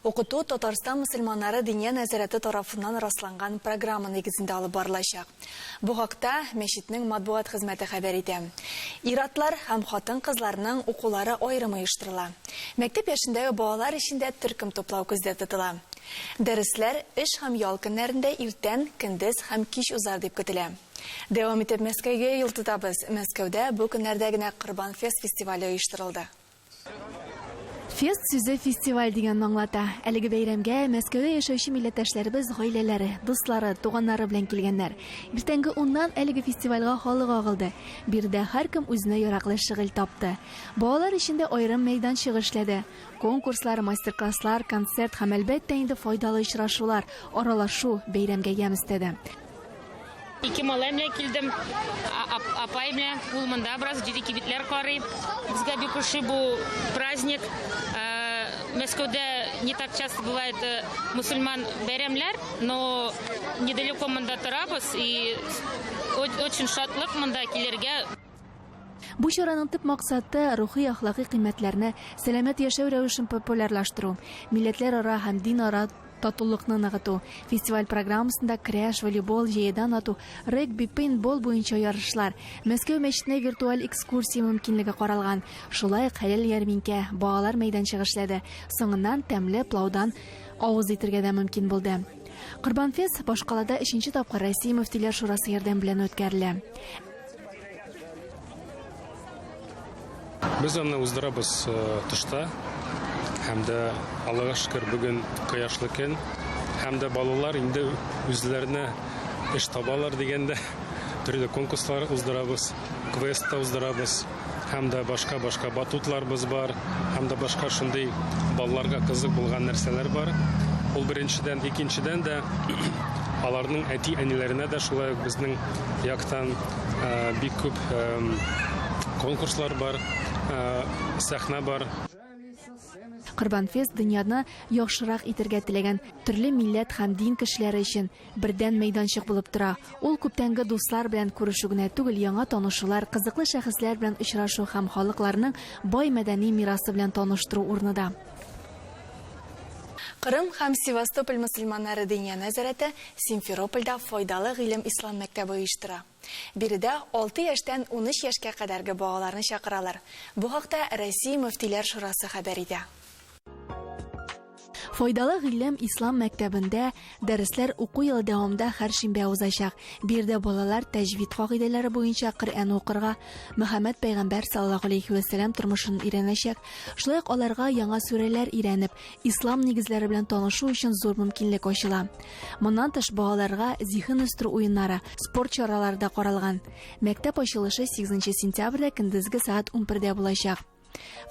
M: Укыту Татарстан мөселманнары Диния нәзарәте тарафыннан расланган программа нигезендә алып барылачак. Бу хакта мәчетнең матбугат хезмәте хәбәр итә. Ир-атлар һәм хатын-кызларның укулары аерым оештырыла. Мәктәп яшендәге балалар өчен дә төркем туплау күздә тотыла. Дәресләр эш һәм ял көннәрендә иртән, көндез һәм кич узар дип көтелә. Дәвам итеп Мәскәүгә юл тотабыз. Мәскәүдә бу көннәрдә генә Корбан фест фестивале оештырылды. Фест сүзе фестиваль дигәнне аңлата. Әлеге бәйрәмгә Мәскәүдә яшәүче милләттәшләребез гаиләләре, дуслары, туганнары белән килгәннәр. Иртәнге уннан әлеге фестивальгә халык агылды. Биредә һәркем үзенә яраклы шөгыль тапты. Балалар өчен дә аерым мәйданчык эшләде. Конкурслар, мастер-класслар, концерт һәм, әлбәттә инде, файдалы очрашулар, аралашу бәйрәмгә ямь өстәде.
D: Ике малай белән килдем, апай белән, ул монда бераз җиде кибетләр карый. Безгә бик ошый бу праздник. Мәскәүдә не так часто бывает мусульман бәйрәмләр, но недалеко монда торабыз и очень шатлык монда килергә.
M: Бу чараның төп максаты, рухи-әхлакый кыйммәтләрне, сәламәт яшәү рәвешен популярлаштыру, милләтләрара һәм динара татулыкны ныгыту. Фестиваль программасында көрәш, волейбол, җәядән ату, регби, пейнтбол буенча ярышлар, Мәскәү мәчетенә виртуаль экскурсия мөмкинлеге каралган. Шулай ук хәләл ярминкә, балалар мәйданчыгы эшләде. Соңыннан тәмле плаудан авыз итергә дә мөмкин булды. Корбанфест башкалада өченче тапкыр Россия Мөфтиләр шурасы ярдәме белән үткәрелә.
F: Без аны уздырабыз тышта. Һәм дә Аллага шөкер, бүген кояшлы көн. Һәм дә балалар инде үзләренә эш табалар дигәндә төрле конкурслар уздырабыз, квест та уздырабыз. Һәм дә башка-башка батутларыбыз бар, һәм дә башка шундый балаларга кызык булган нәрсәләр бар. Ул беренчедән, икенчедән дә аларның әти-әниләренә дә шулай ук безнең яктан бик күп конкурслар бар, сәхнә бар.
M: Корбанфест дөньяны яхшырак итергә теләгән төрле милләт һәм дин кешеләре өчен бердән мәйданчык булып тора. Ул күптәнге дуслар белән күрешү генә түгел, яңа танышулар, кызыклы шәхесләр белән очрашу һәм халыкларның бай мәдәни мирасы белән таныштыру урыны да. Кырым һәм Севастополь мөселманнары Диния нәзарәте Симферопольдә Файдалы гыйлем ислам мәктәбе оештыра. Биредә алты яшьтән 13 яшькә кадәрге балаларны чакыралар. Бу хакта Россия мөфтиләр шурасы хәбәр итә. Файдалы гыйлем ислам мәктәбендә дәресләр уку елы дәвамында һәр шимбә узачак. Биредә балалар тәҗвид кагыйдәләре буенча Коръән укырга, Мөхәммәд пәйгамбәр саллаллаһу алейхи вә сәлам тормышын өйрәнәчәк. Шулай ук аларга яңа сүрәләр өйрәнеп, ислам нигезләре белән танышу өчен зур мөмкинлек ачыла. Моннан тыш, балаларга зиһен үстерү уеннары, спорт чаралары да каралган. Мәктәп ачылышы 8 сентябрьдә көндезге сәгать 11дә булачак.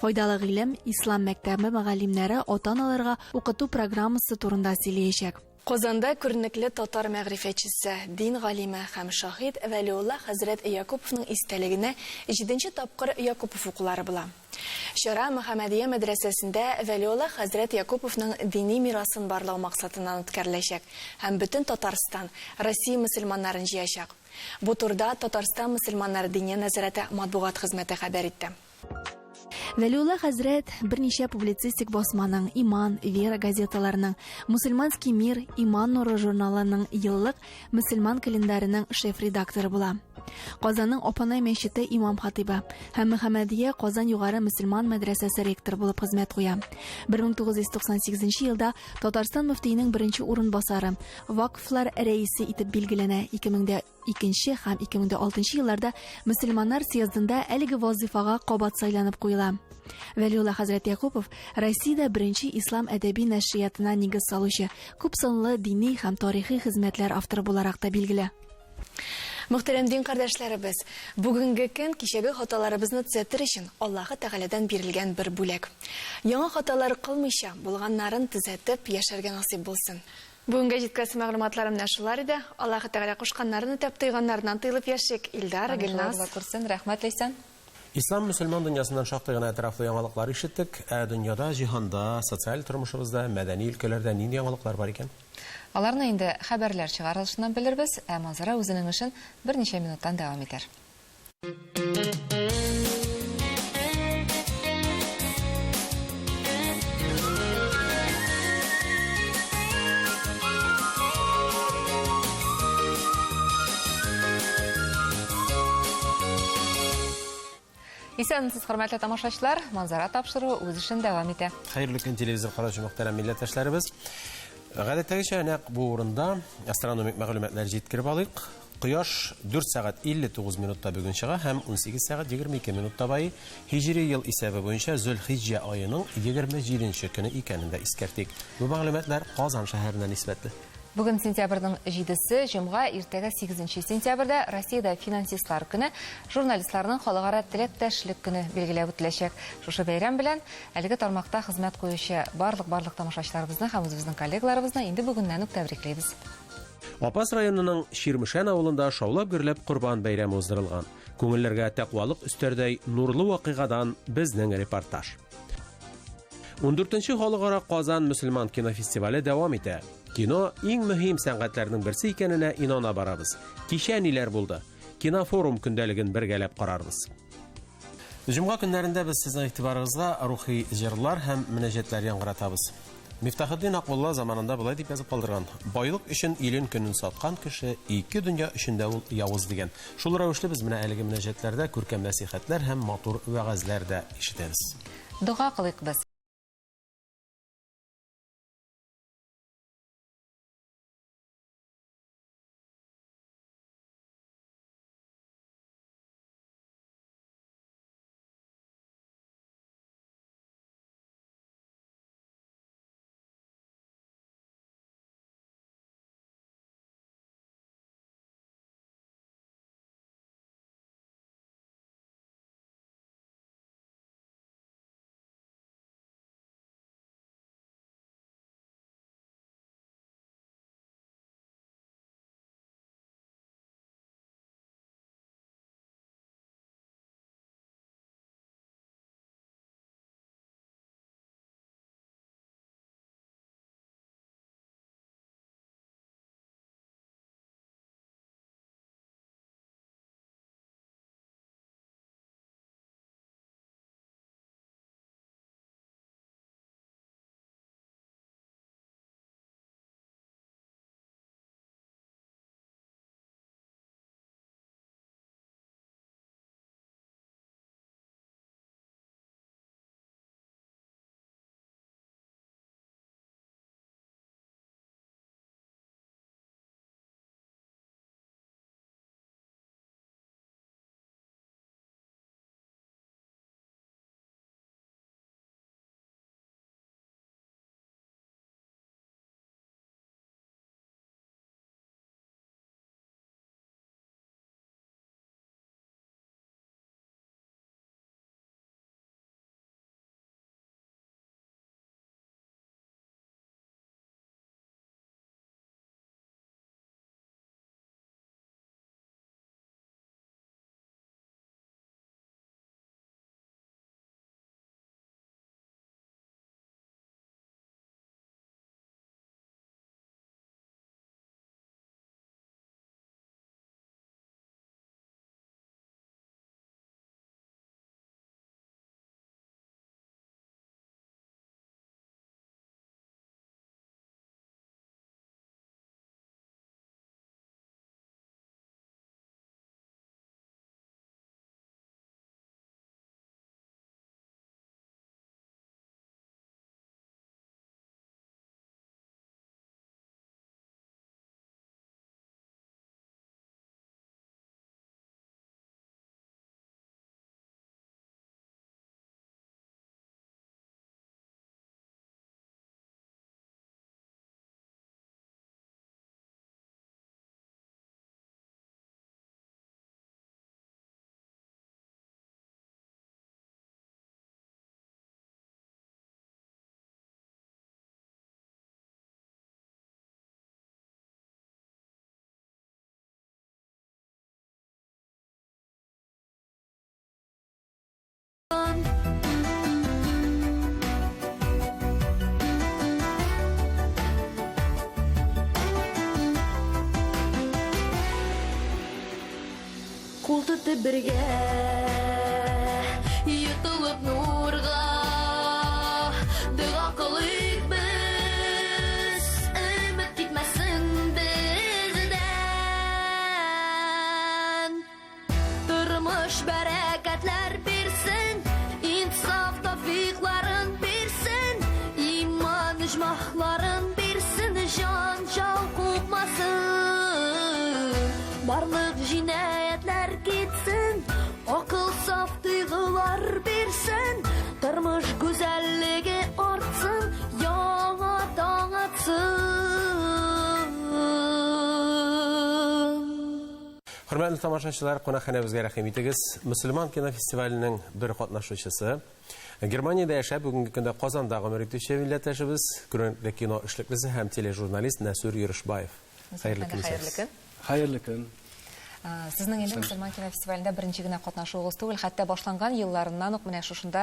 M: Файдалы гыйлем ислам мәктәбе мөгаллимнәре ата-аналарга укыту программасы турында сөйләячәк. Казанда күренекле татар мәгърифәтчесе, дин галиме һәм шаһит Вәлиулла хәзрәт Якуповның истәлегенә җиденче тапкыр Якупов укулары була. Чара Мөхәммәдия мәдрәсәсендә Вәлиулла хәзрәт Якуповның дини мирасын барлау максатыннан үткәреләчәк һәм бөтен Татарстан, Россия мөселманнарын җыячак. Бу турыда Татарстан мөселманнары Диния нәзарәте матбугат хезмәте хәбәр итте. Вәлиулла хәзрәт берничә публицистик басманың, Иман, Вера газеталарының, Мусульманский мир, Иман нуры журналының еллык мөселман календарының шеф-редакторы була. Казанның Апанай мәчете имам-хатыйбы һәм Мөхәммәдия Казан югары мөселман мәдрәсәсе ректоры булып хезмәт куя. 1998 елда Татарстан мөфтиенең беренче урынбасары, Вакфлар рәисе итеп билгеләнә. 2002 һәм 2006 елларда мөселманнар съездында әлеге вазыйфага кабат сайланып куела. Вәлиулла хәзрәт Якупов Россиядә беренче ислам әдәби нәшриятына нигез салучы, күпсанлы дини һәм тарихи хезмәтләр авторы буларак та билгеле. Мөхтәрәм дин кардәшләребез, бүгенге көн кичәге хаталарыбызны төзәтер өчен Аллаһы Тәгаләдән бирелгән бер бүләк. Яңа хаталар кылмыйча, булганнарын төзәтеп яшәргә насыйп булсын. Бүгенгә җиткерәсе мәгълүматларым менә шулар иде. Аллаһы Тәгалә кушканнарын үтәп, тыйганнарыннан тыелып яшик. Илдар, Гөлназ.
B: Була күрсен. Рәхмәт, Ләйсән.
A: Ислам мөселман дөньясыннан шактый гына әтрафлы яңалыклар ишеттек. Ә дөньяда, җиһанда, социаль тормышыбызда, мәдәни өлкәләрдә нинди яңалыклар бар икән?
B: Аларны инде хәбәрләр чыгарылышыннан белербез, ә Манзара үзенең эшен берничә минуттан дәвам итәр. Исәнмесез, хөрмәтле тамашачылар. Манзара тапшыруы үз эшен дәвам итә.
A: Хәерле көн, телевизор караучы мөхтәрәм милләттәшләребез. Гадәттәгечә, нәкъ бу урында астрономик мәгълүматлар җиткереп алыйк. Кояш 4 сәгать 59 минутта бүген чыга һәм 18 сәгать 22 минутта байый. Һиҗри ел исәбе буенча Зөлхиҗҗә аеның 27 нче көне икәнен дә искәртик. Бу мәгълүматлар Казан шәһәренә нисбәтле.
B: Бүген сентябрьнең җидесе, җомга, иртәгә сигезенче сентябрьдә Россиядә финансистлар көне, журналистларның халыкара теләктәшлек көне билгеләп үтеләчәк. Шушы бәйрәм белән әлеге тармакта хезмәт куючы барлык-барлык тамашачыларыбызны һәм үзебезнең коллегаларыбызны инде бүгеннән үк тәбриклибез.
A: Апас районының Чирмешән авылында шаулап-гөрләп Корбан бәйрәме уздырылган. Күңелләргә тәкъвалык өстәрдәй нурлы вакыйгадан безнең репортаж. Ундүртенче халыкара Казан мөселман кинофестивале дәвам итә. Кино иң мөһим сәнгатьләрнең берсе икәненә инана барабыз. Кичә ниләр булды? Кинофорум көндәлеген бергәләп карарбыз. Җомга көннәрендә без сезнең игътибарыгызга рухи җырлар һәм мөнәҗәтләр яңгыратабыз. Мифтахетдин Акмулла заманында болай дип язып калдырган: Байлык өчен илен-көнен саткан кеше ике дөнья өчен дә ул явыз дигән. Шул рәвешле без менә әлеге мөнәҗәтләрдә күркәм нәсыйхәтләр һәм матур вәгазьләр дә ишетәбез.
B: Дога кылыйк без.
G: Кул тотып бергә йотылып нурга дога кылыйк без өмет китмәсен бездән тормыш бәрәкәтләр бирсен. Барлык җинаятьләр китсен, акыл саф тойгылар бирсен, тормыш гүзәллеге артсын, яңа таң атсын.
A: Хөрмәтле тамашачылар, кунакханәбезгә рәхим итегез. Мөселман кинофестиваленең бер катнашучысы, Германиядә яшәп, бүгенге көндә Казанда гомер итүче милләттәшебез, күренекле кино эшлеклесе һәм тележурналист Нәсүр Йөрешбаев. Хәерле көн.
B: Хәерле көн.
H: Хәерле көн.
B: Сезнең инде мөселман кинофестивалендә беренче генә катнашуыгыз түгел, хәтта башланган елларыннан ук менә шушында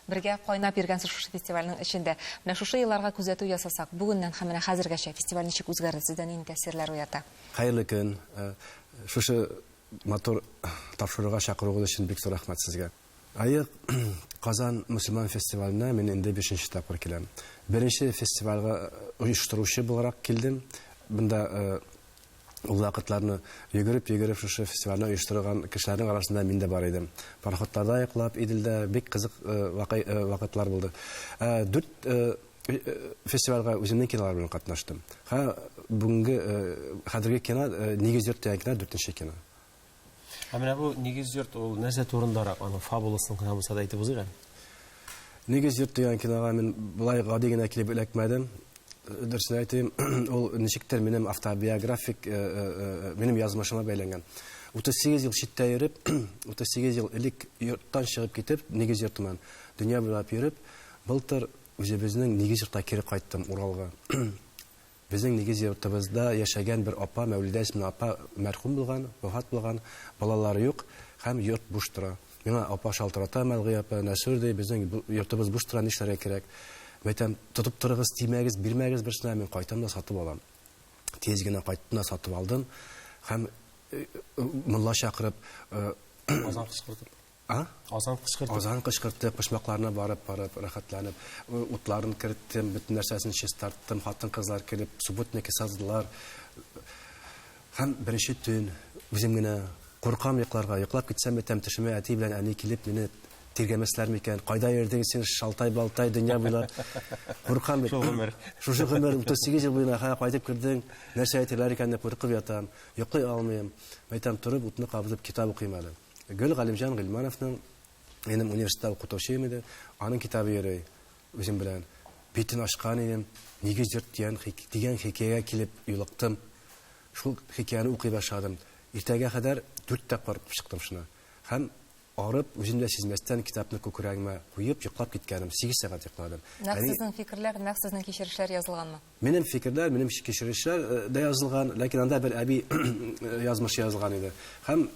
B: бергә кайнап йөргәнсез шушы фестивальнең эчендә. Менә шушы елларга күзәтү ясасак, бүгеннән һәм менә хәзергәчә фестиваль ничек үзгәрде, сездә нинди тәэсирләр уята?
H: Хәерле көн. Шушы матур тапшыруга чакыруыгыз өчен бик зур рәхмәт сезгә. Аек Казан мөселман фестиваленә мин инде бишенче тапкыр киләм. Беренче фестивальгә оештыручы буларак килдем. Бында ул вакытларны йөгереп-йөгереп шушы фестивальне оештырган кешеләрнең арасында мин дә бар идем. Пароходларда йоклап, Иделдә бик кызык вакытлар булды. Дүрт фестивальгә үземнең кинолар белән катнаштым. Һә бүгенге хәзерге кино Нигез йорт дигән кино дүртенче кино.
A: Ә менә бу Нигез йорт ул нәрсә турындарак, аның фабуласын гына булса да әйтеп узыйк әле.
H: Нигез йорт дигән кинога мин болай гади генә килеп эләкмәдем. Дөресен әйтим, ул ничектер минем автобиографик, минем язмышыма бәйләнгән. 38 ел читтә йөреп, 38 ел элек йорттан чыгып китеп, нигез йортымнан дөнья буйлап йөреп, былтыр үзебезнең нигез йортка кире кайттым, Уралга. Безнең нигез йортыбызда яшәгән бер апа, Мәүлидә исемле апа мәрхүм булган, вафат булган, балалары юк һәм йорт буш тора. Миңа апа шалтырата, Мәлгыя апа, Нәсүр, ди, безнең йортыбыз буш тора, нишләргә кирәк? Мин әйтәм, тотып торыгыз, тимәгез, бирмәгез берсенә, мин кайтам да сатып алам. Тиз генә кайттым да сатып алдым һәм мулла чакырып,
A: Азан кычкыртып.
H: А?
A: Азан кычкыртып.
H: Азан кычкыртып, почмакларына барып, барып, рәхәтләнеп, утларын керттем, бөтен нәрсәсен чистарттым, хатын-кызлар килеп, субботник ясадылар. Һәм беренче төн үзем генә куркам йокларга, йоклап китсәм, әйтәм, төшемә әти белән әни килеп мине тиргәмәсләр микән? Кайда йөрдең син, шалтай-балтай дөнья буйлап? Куркам бит.
A: Шул гомер.
H: Шушы гомер, 38 ел буена хәзер кайтып кердең, нәрсә әйтерләр икән дип куркып ятам. Йоклый алмыйм. Әйтәм, торып, утны кабызып, китап укыйм әле. Гөл Галимҗан Гыйльмановның, минем университетта укытучым иде, аның китабы йөри үзем белән. Битен ачкан идем, Нигез йорт дигән, дигән хикәягә килеп юлыктым. Шул хикәяне укый башладым. Иртәгә кадәр дүрт тапкыр укып чыктым шуны. Һәм арып, үзем дә сизмәстән китапны күкрәгемә куеп, йоклап киткәнем. Сигез сәгать йокладым.
B: Нәкъ сезнең фикерләр, нәкъ сезнең кичерешләр язылганмы?
H: Минем фикерләр, минем кичерешләр дә язылган, ләкин анда бер әби язмышы язылган иде. Һәм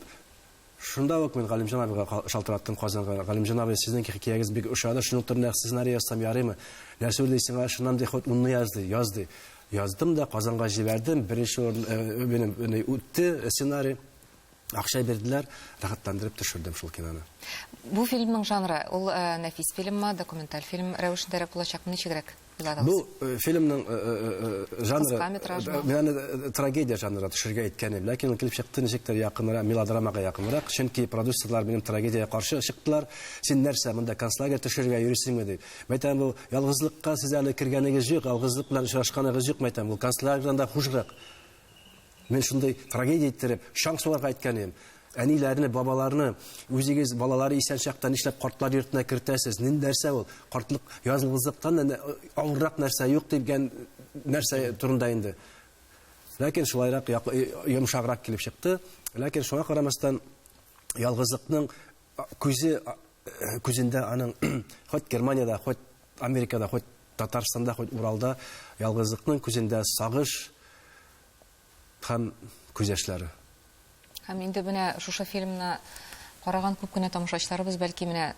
H: шунда ук мин Галимҗан абыйга шалтыраттым Казанга. Галимҗан абый, сезнең хикәягез бик ошады, шуның турында сценарий язсам ярыймы? Нәрсә уйлыйсың, сиңа шуннан ди, хоть унны яз ди, яз ди. Яздым да Казанга җибәрдем, беренче урын минем үтте сценарий. Акча бирделәр, рәхәтләндереп төшердем шул киноны.
B: Бу фильмның жанры, ул нәфис фильммы, документаль фильм рәвешендәрәк булачакмы, ничегрәк?
H: Бу фильмның жанры, мин аны трагедия жанрына төшергә әйткән идем, ләкин ул килеп чыкты ничектер якынрак, мелодрамага якынрак, чөнки продюсерлар минем трагедиягә каршы чыктылар. Син нәрсә, монда концлагерь төшерергә йөрисеңме дип. Мин әйтәм, бу ялгызлыкка сез әле кергәнегез юк, ялгызлык белән очрашканыгыз юк, мин әйтәм, ул концлагерьдан да хужрак. Мин шундый трагедия иттереп, чаң сугарга әйткән идем. Әниләрне, бабаларны, үзегез балалары исән чакта нишләп картлар йортына кертәсез? Нинди нәрсә ул? Картлык, ялгызлыктан да авыррак нәрсә юк дигән нәрсә турында инде. Ләкин шулайрак йомшаграк килеп чыкты. Ләкин шуңа карамастан ялгызлыкның күзе күзендә аның хоть Германиядә, хоть Америкада, хоть Татарстанда, хоть Уралда ялгызлыкның күзендә сагыш һәм күз яшьләре.
B: Һәм инде менә шушы фильмны караган күп кенә тамашачыларыбыз бәлки менә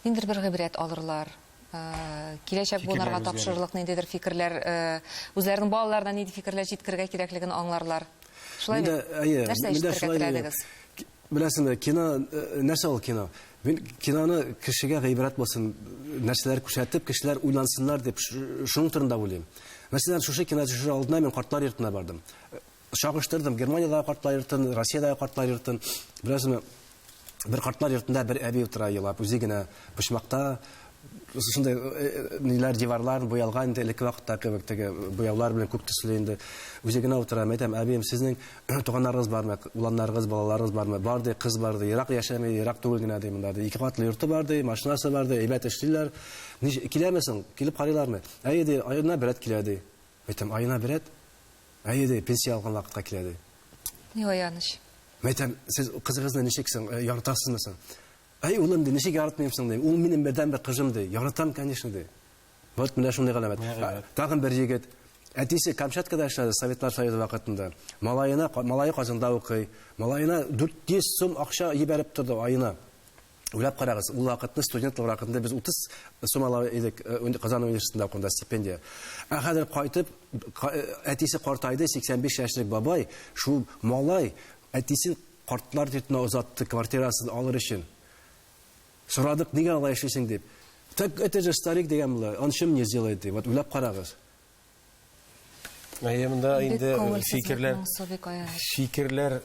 B: ниндидер бер гыйбрәт алырлар, киләчәк буыннарга тапшырырлык ниндидер фикерләр, үзләренең балаларына нинди фикерләр җиткерергә кирәклеген аңларлар. Шулай бит?
H: Әйе,
B: Нәрсә ишетергә теләдегез?
H: Беләсеңме, кино, нәрсә ул кино? Мин киноны кешегә гыйбрәт булсын, нәрсәләр күрсәтеп, кешеләр уйлансыннар дип, шуның турында уйлыйм. Мәсәлән, шушы кино төшерер алдына мин картлар йортына бардым. Чагыштырдым Германиядәге картлар йортын, Россиядәге картлар йортын. Беләсеңме, бер картлар йортында бер әби утыра елап, үзе генә почмакта. Шундай ниләр, диварлар буялган инде элекке вакытта кебек, теге буяулар белән күк төсле инде. Үзе генә утыра. Мин әйтәм, әбием, сезнең туганнарыгыз бармы, уланнарыгыз, балаларыгыз бармы? Бар ди, кыз бар ди, ерак яшәми, ерак түгел генә ди монда ди. Ике катлы йорты бар ди, машинасы бар ди, әйбәт эшлиләр. Киләме соң? Килеп карыйлармы? Әйе ди, аена бер рәт килә ди. Әйтәм, аена бер рәт? Әйе ди, пенсия алган вакытка килә ди.
B: Ни аяныч.
H: Мин әйтәм, сез кызыгызны ничек соң, яратасызмы соң? Әй, улым, ди, ничек яратмыйм соң, ди. Ул минем бердәнбер кызым, ди. Яратам, конечно, ди. Вот менә шундый галәмәт. Тагын бер егет. Әтисе Камчаткада эшләде Советлар Союзы вакытында. Малаена, малае Казанда укый. Малаена 400 сум акча җибәреп торды аена. Уйлап карагыз, ул вакытны студентлар вакытында без 30 сум ала идек Казан университетында укыганда стипендия. Ә хәзер кайтып, әтисе картайды, 85 яшьлек бабай, шул малай әтисен Картлар йортына озатты, квартирасын алыр өчен. Сорадык, нигә алай эшлисең дип. Так это же старик дигән була, он что мне сделает ди. Вот уйлап карагыз.
A: Әйе, монда инде фикерләр фикерләр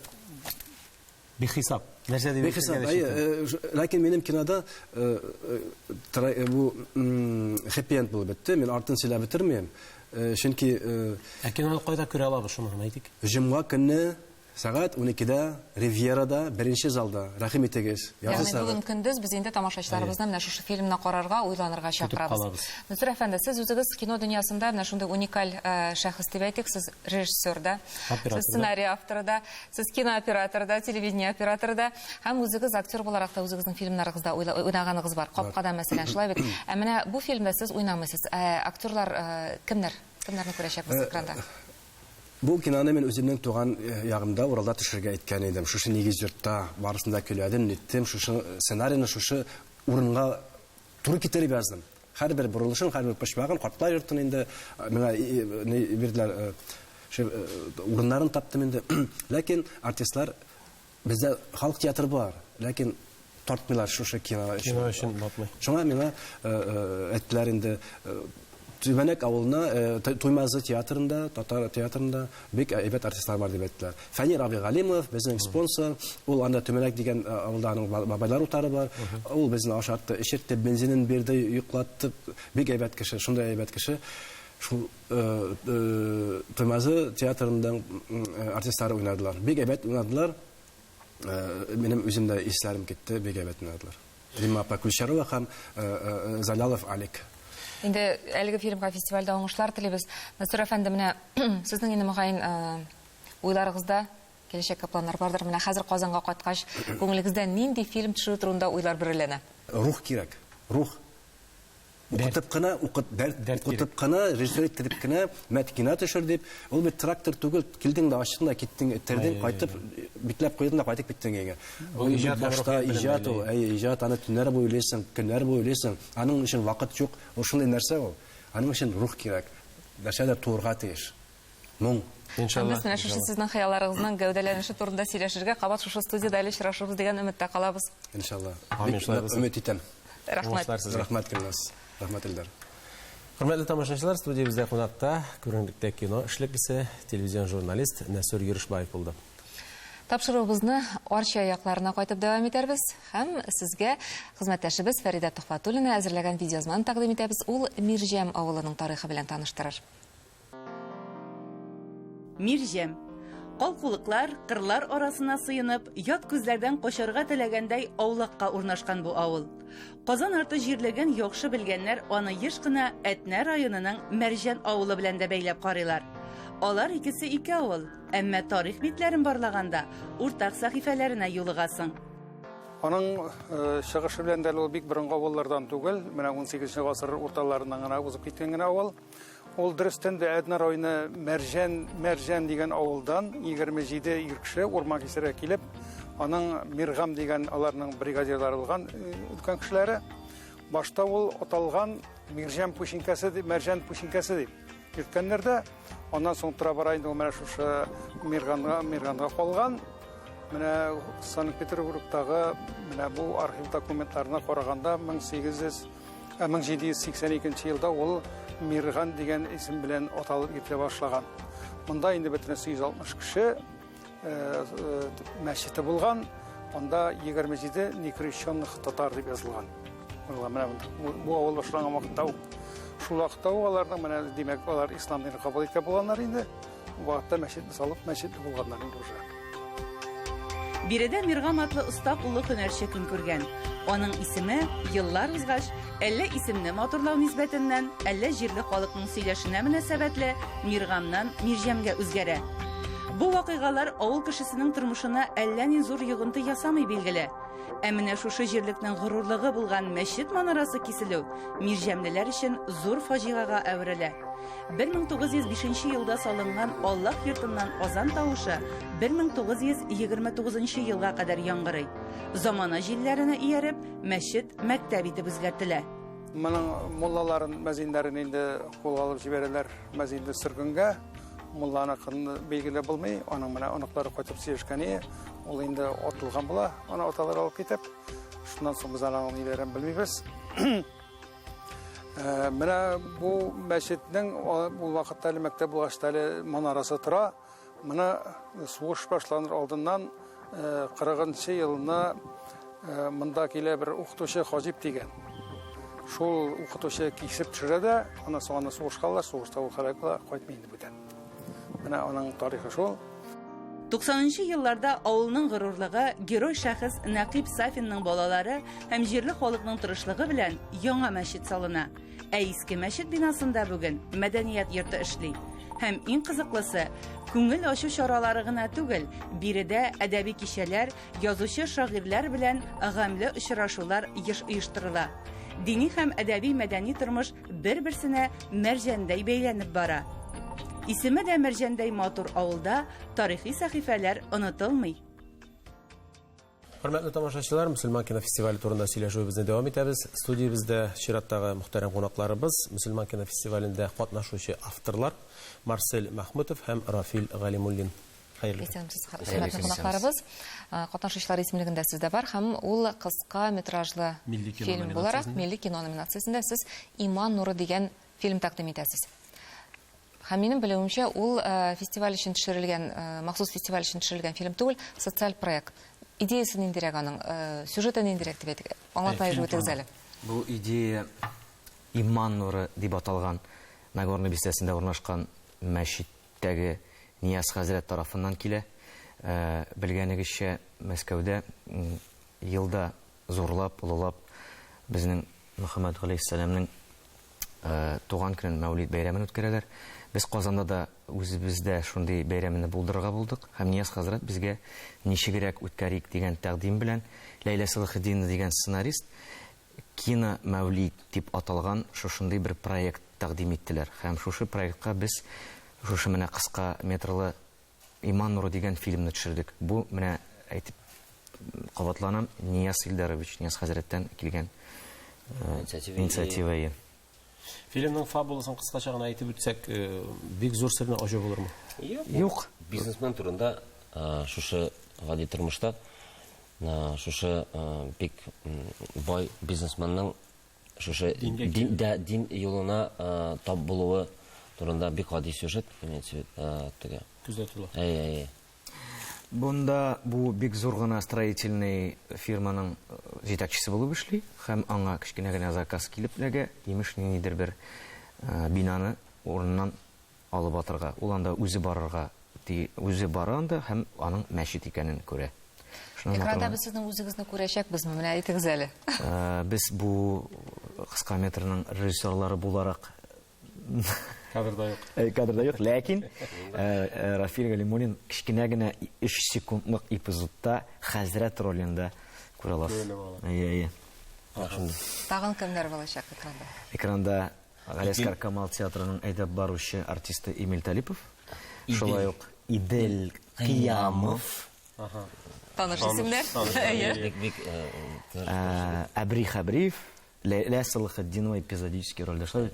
A: бихисап. Нәрсә дип
H: Бихисап, әйе, ләкин минем кинода бу хэппи-энд булып бетте. Мин артын сөйләп бетермим. Чөнки
A: Ә киноны кайда күрә алабыз, шуны гына әйтик.
H: Җомга көнне Сәгать уникедә Ривьерада, беренче залда. Рәхим итегез. Ярты
B: Ягъни
H: сәгать.
B: бүген көндез без инде тамашачыларыбызны менә шушы фильмны карарга, уйланырга
A: Көтеп
B: чакырабыз.
A: калабыз.
B: Мөнсүр әфәнде, сез үзегез кино дөньясында менә шундый уникаль шәхес дип әйтик, сез режиссер да,
A: Оператор
B: сез
A: да.
B: сценарий авторы да, сез кинооператор да, телевидение операторы да һәм үзегез актер буларак та үзегезнең фильмнарыгызда уйнаганыгыз бар. Капкада, мәсәлән, шулай бит. Ә менә бу фильмда сез уйнамыйсыз. Ә актерлар кемнәр? Кемнәрне күрәчәкбез экранда?
H: Бу киноны мин үземнең туган ягымда, Уралда төшерергә әйткән идем. Шушы нигез йортта барысын да көйләдем, ниттем, шушы сценарийны шушы урынга туры китереп яздым. Һәрбер борылышын, һәрбер почмагын, картлар йортын инде миңа ни бирделәр, урыннарын таптым инде. Ләкин артистлар Бездә халык театры бар, ләкин тартмыйлар шушы кино өчен.
A: Кино өчен батмый.
H: Шуңа миңа әйттеләр инде, Түбәнәк авылына, Туймазы театрында, татар театрында бик әйбәт артистлар бар дип әйттеләр. Фәнир абый Галимов, безнең спонсор, ул анда Төмәнәк дигән авылда аның бабайлар утары бар. Ул безне ашатты, эчертте, бензинын бирде, йоклатты. Бик әйбәт кеше, шундый әйбәт кеше. Шул Туймазы театрының артистлары уйнадылар. Бик әйбәт уйнадылар. Минем үзем дә исләрем китте, бик әйбәт уйнадылар. Римма апа Күлчәрова һәм Залялов Алик.
B: Инде әлеге фильмга фестивальдә уңышлар телибез. Насыр әфәнде, менә сезнең инде мөгаен уйларыгызда киләчәккә планнар бардыр. Менә хәзер Казанга кайткач, күңелегездә нинди фильм төшерү турында уйлар бөреләнә?
H: Рух кирәк. Рух. Укытып кына, укыт, дәрт, укытып кына, режиссер иттереп кенә, мәт кино төшер дип, ул бит трактор түгел, килдең дә ачтың да киттең, эттердең, кайтып, бикләп куйдың да кайтып киттең өйгә.
A: Ул
H: Ул
A: иҗат
H: бит башта
A: һәм рухи
H: иҗат ул,
A: белем
H: әйе, иҗат, аны төннәр буе уйлыйсың, көннәр буе уйлыйсың, аның өчен вакыт юк, ул шундый нәрсә ул. Аның өчен рух кирәк, нәрсәдер туырга тиеш. Моң.
B: Иншалла. Без менә шушы сезнең хыялларыгызның гәүдәләнеше турында сөйләшергә кабат шушы студиядә әле очрашырбыз дигән өметтә калабыз.
H: Иншалла.
A: Амин,
H: Бик
A: шулай
H: нык
A: булсын.
H: өмет итәм.
B: Рәхмәт.
A: Уңышлар сезгә.
H: Рәхмәт, Гөлназ. Рәхмәт, Илдар.
A: Хөрмәтле тамашачылар, студиябездә кунакта күренекле кино эшлеклесе, телевизион журналист Нәсүр Йөришбаев булды.
B: Тапшыруыбызны Арча якларына кайтып дәвам итәрбез һәм сезгә хезмәттәшебез Фәридә Төхфәтуллина әзерләгән видеоязманы тәкъдим итәбез. Ул Мирҗәм авылының тарихы белән таныштырыр.
O: Мирҗәм. Калкулыклар, кырлар арасына сыенып, ят күзләрдән качарга теләгәндәй аулакка урнашкан бу авыл. Казан арты җирлеген яхшы белгәннәр аны еш кына Әтнә районының Мәрҗән авылы белән дә бәйләп карыйлар. Алар икесе ике авыл, әмма тарих битләрен барлаганда уртак сәхифәләренә юлыгасың.
I: Аның чыгышы белән дә ул бик борынгы авыллардан түгел, менә унсигезенче гасыр урталарыннан гына узып киткән генә авыл. Ул дөрестән дә Әтнә районы Мәрҗән, Мәрҗән дигән авылдан 27 ир кеше урман кисәргә килеп, аның Миргам дигән аларның бригадирлары булган өлкән кешеләре. Башта ул аталган Мирҗән пүчинкәсе дип, Мәрҗән пүчинкәсе дип йөрткәннәр дә, аннан соң тора бара инде ул менә шушы Мирганга, Мирганга калган. Менә Санкт-Петербургтагы менә бу архив документларына караганда мең сигез йөз 1782 елда ул Мирган дигән исем белән аталып йөртелә башлаган. Монда инде бөтенесе 160 кеше мәчете булган, анда 27 некрещенных татар дип язылган. Куелган менә бу авыл башланган вакытта ук. Шул вакытта ук аларның менә димәк алар ислам динен кабул иткән булганнар инде. Бу вакытта мәчетне салып мәчетле булганнар инде уже.
O: Биредә Миргам атлы оста куллы һөнәрче көн күргән. Аның исеме, еллар узгач, әллә исемне матурлау нисбәтеннән, әллә җирле халыкның сөйләшенә мөнәсәбәтле Миргамнан Мирҗәмгә үзгәрә. Бу вакыйгалар авыл кешесенең тормышына әллә ни зур йогынты ясамый, билгеле. Ә менә шушы җирлекнең горурлыгы булган мәчет манарасы киселү мирҗәмлеләр өчен зур фаҗигага әверелә. 1905 елда салынган Аллаһ йортыннан азан тавышы 1929 елга кадәр яңгырый. Замана җилләренә ияреп, мәчет мәктәп итеп үзгәртелә.
I: Моның муллаларын, мәзиннәрен инде кулга алып җибәрәләр, мәзинне сөргенгә. Мулланыкын билгеле булмый, аның менә оныклары кайтып сөйләшкән ул инде атылган була, аны аталар алып китеп. Шуннан соң без аның ниләрен белмибез. Э, менә бу мәчетнең ул вакытта әле мәктәп булгач та әле манарасы тора. Моны сугыш башланыр алдыннан 40 э, елны э, монда килә бер укытучы Хаҗип дигән. Шул укытучы кисеп төшерә дә, аннан соң аны сугышка алалар, сугышта ул һәлак була, кайтмый инде бүтән. Менә аның тарихы шул.
O: 90 нчы елларда авылның горурлыгы, герой шәхес Нәкыйп Сафинның балалары һәм җирле халыкның тырышлыгы белән яңа мәчет салына. Ә иске мәчет бинасында бүген мәдәният йорты эшли. Һәм иң кызыклысы, күңел ачу чаралары гына түгел, биредә әдәби кичәләр, язучы-шагыйрьләр белән гамьле очрашулар еш оештырыла. Дини һәм әдәби-мәдәни тормыш бер-берсенә мәрҗәндәй бәйләнеп бара. Исеме дә мәрҗәндәй матур авылда тарихи сәхифәләр онытылмый.
A: Хөрмәтле тамашачылар, мөселман кинофестивале турында сөйләшүебезне дәвам итәбез. Студиябездә чираттагы мөхтәрәм кунакларыбыз, мөселман кинофестивалендә катнашучы авторлар Марсель Мәхмүтов һәм Рафил Галимуллин. Хәерле көн.
B: Исәнмесез, хөрмәтле кунакларыбыз. Катнашучылар исемлегендә сез дә бар һәм ул кыска метражлы фильм буларак милли кино номинациясендә сез Иман нуры дигән фильм тәкъдим итәсез. Һәм минем белүемчә, ул фестиваль өчен төшерелгән, махсус фестиваль өчен төшерелгән фильм түгел, социаль проект. Идеясы ниндирәк аның, сюжеты ниндирәк дип әйтик, аңлатма биреп үтегез әле.
J: Бу идея Иман нуры дип аталган Нагорный бистәсендә урнашкан мәчет Тәге Нияз хәзрәт тарафыннан килә. Белгәнегезчә, Мәскәүдә елда зурлап, олылап безнең Мөхәммәд галәйһиссәламнең туган көнен, Мәүлид бәйрәмен үткәрәләр. Без Казанда да үзебездә шундый бәйрәмне булдырырга булдык. Һәм Нияз хәзрәт безгә ничегрәк үткәрик дигән тәкъдим белән Ләйлә Сәлахетдинова дигән сценарист Кино Мәүлид дип аталган шушындый бер проект тәкъдим иттеләр. Һәм шушы проектка без шушы менә кыска метрлы Иман нуры дигән фильмны төшердек. Бу менә әйтеп кабатланам, Нияз Илдарович, Нияз хәзрәттән килгән инициатива. Ие.
A: Фильмның фабуласын кыскача гына әйтеп үтсәк, бик зур серне ачу булырмы?
J: Юк.
T: Бизнесмен турында шушы гади тормышта Шушы бик бай бизнесменның шушы дин, дә, дин юлына тап булуы турында бик гади сюжет, имеется в виду, теге.
A: Күздә тотыла.
T: Әйе, әйе.
J: Бунда бу бик зур гына строительный фирманың җитәкчесе булып эшли һәм аңа кечкенә генә заказ килеп эләгә, имеш, ниндидер бер бинаны урыннан алып атырга. Ул анда үзе барырга ти, үзе бара анда һәм аның мәчет икәнен күрә.
B: Шуның Экранда матур- без сезнең үзегезне күрәчәкбезме? Менә әйтегез әле.
J: Э, Без бу кыска метрның режиссерлары буларак
A: Кадрда юк.
J: Э, кадрда юк, ләкин э, э, Рафил Галимуллин кечкенә генә 3 секундлык эпизодта хәзрәт ролендә күрә аласыз.
A: Күренеп ала.
J: Әйе, әйе.
B: Тагын кемнәр булачак экранда?
J: Экранда Галиәсгар Камал театрының әйдәп баручы артисты Эмиль Талипов, шулай ук Идель Кыямов,
B: Таныш исемнәр. Әйе.
T: Бик бик
J: Әбри Хәбриев, Ләйлә Салахетдинова эпизодический рольдә. Шулай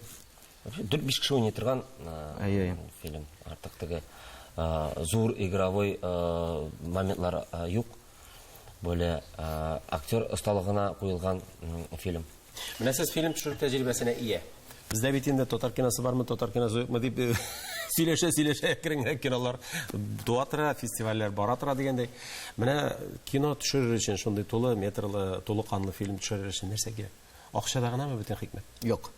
T: Дүрт-биш кеше уйный торган фильм. Артык теге зур игровой моментлар юк. Более актер осталыгына куелган фильм.
A: Менә сез фильм төшерү тәҗрибәсенә ия. Бездә бит инде татар киносы бармы, татар киносы юкмы дип сөйләшә сөйләшә әкрен генә кинолар туа тора, фестивальләр бара тора дигәндәй. Менә кино төшерер өчен шундый тулы метрлы, тулы канлы фильм төшерер өчен нәрсә кирәк? Акчада гынамы бөтен хикмәт?
J: Юк.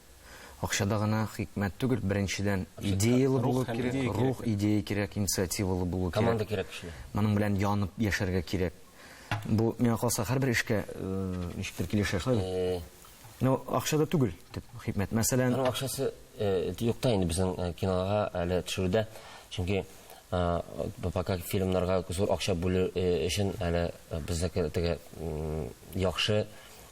J: Акчада гына хикмәт түгел. Беренчедән, идеялы булу кирәк, рух, идея кирәк, инициативалы булу кирәк.
T: Команда кирәк көчле.
J: Моның белән янып яшәргә кирәк. Бу, миңа калса, һәрбер эшкә ничектер килешә, шулай бит? Ну, акчада түгел, төп хикмәт. Мәсәлән,
T: Аның акчасы юк та инде безнең кинога әле төшерүдә. Чөнки пока фильмнарга зур акча бүлү өчен әле бездә теге яхшы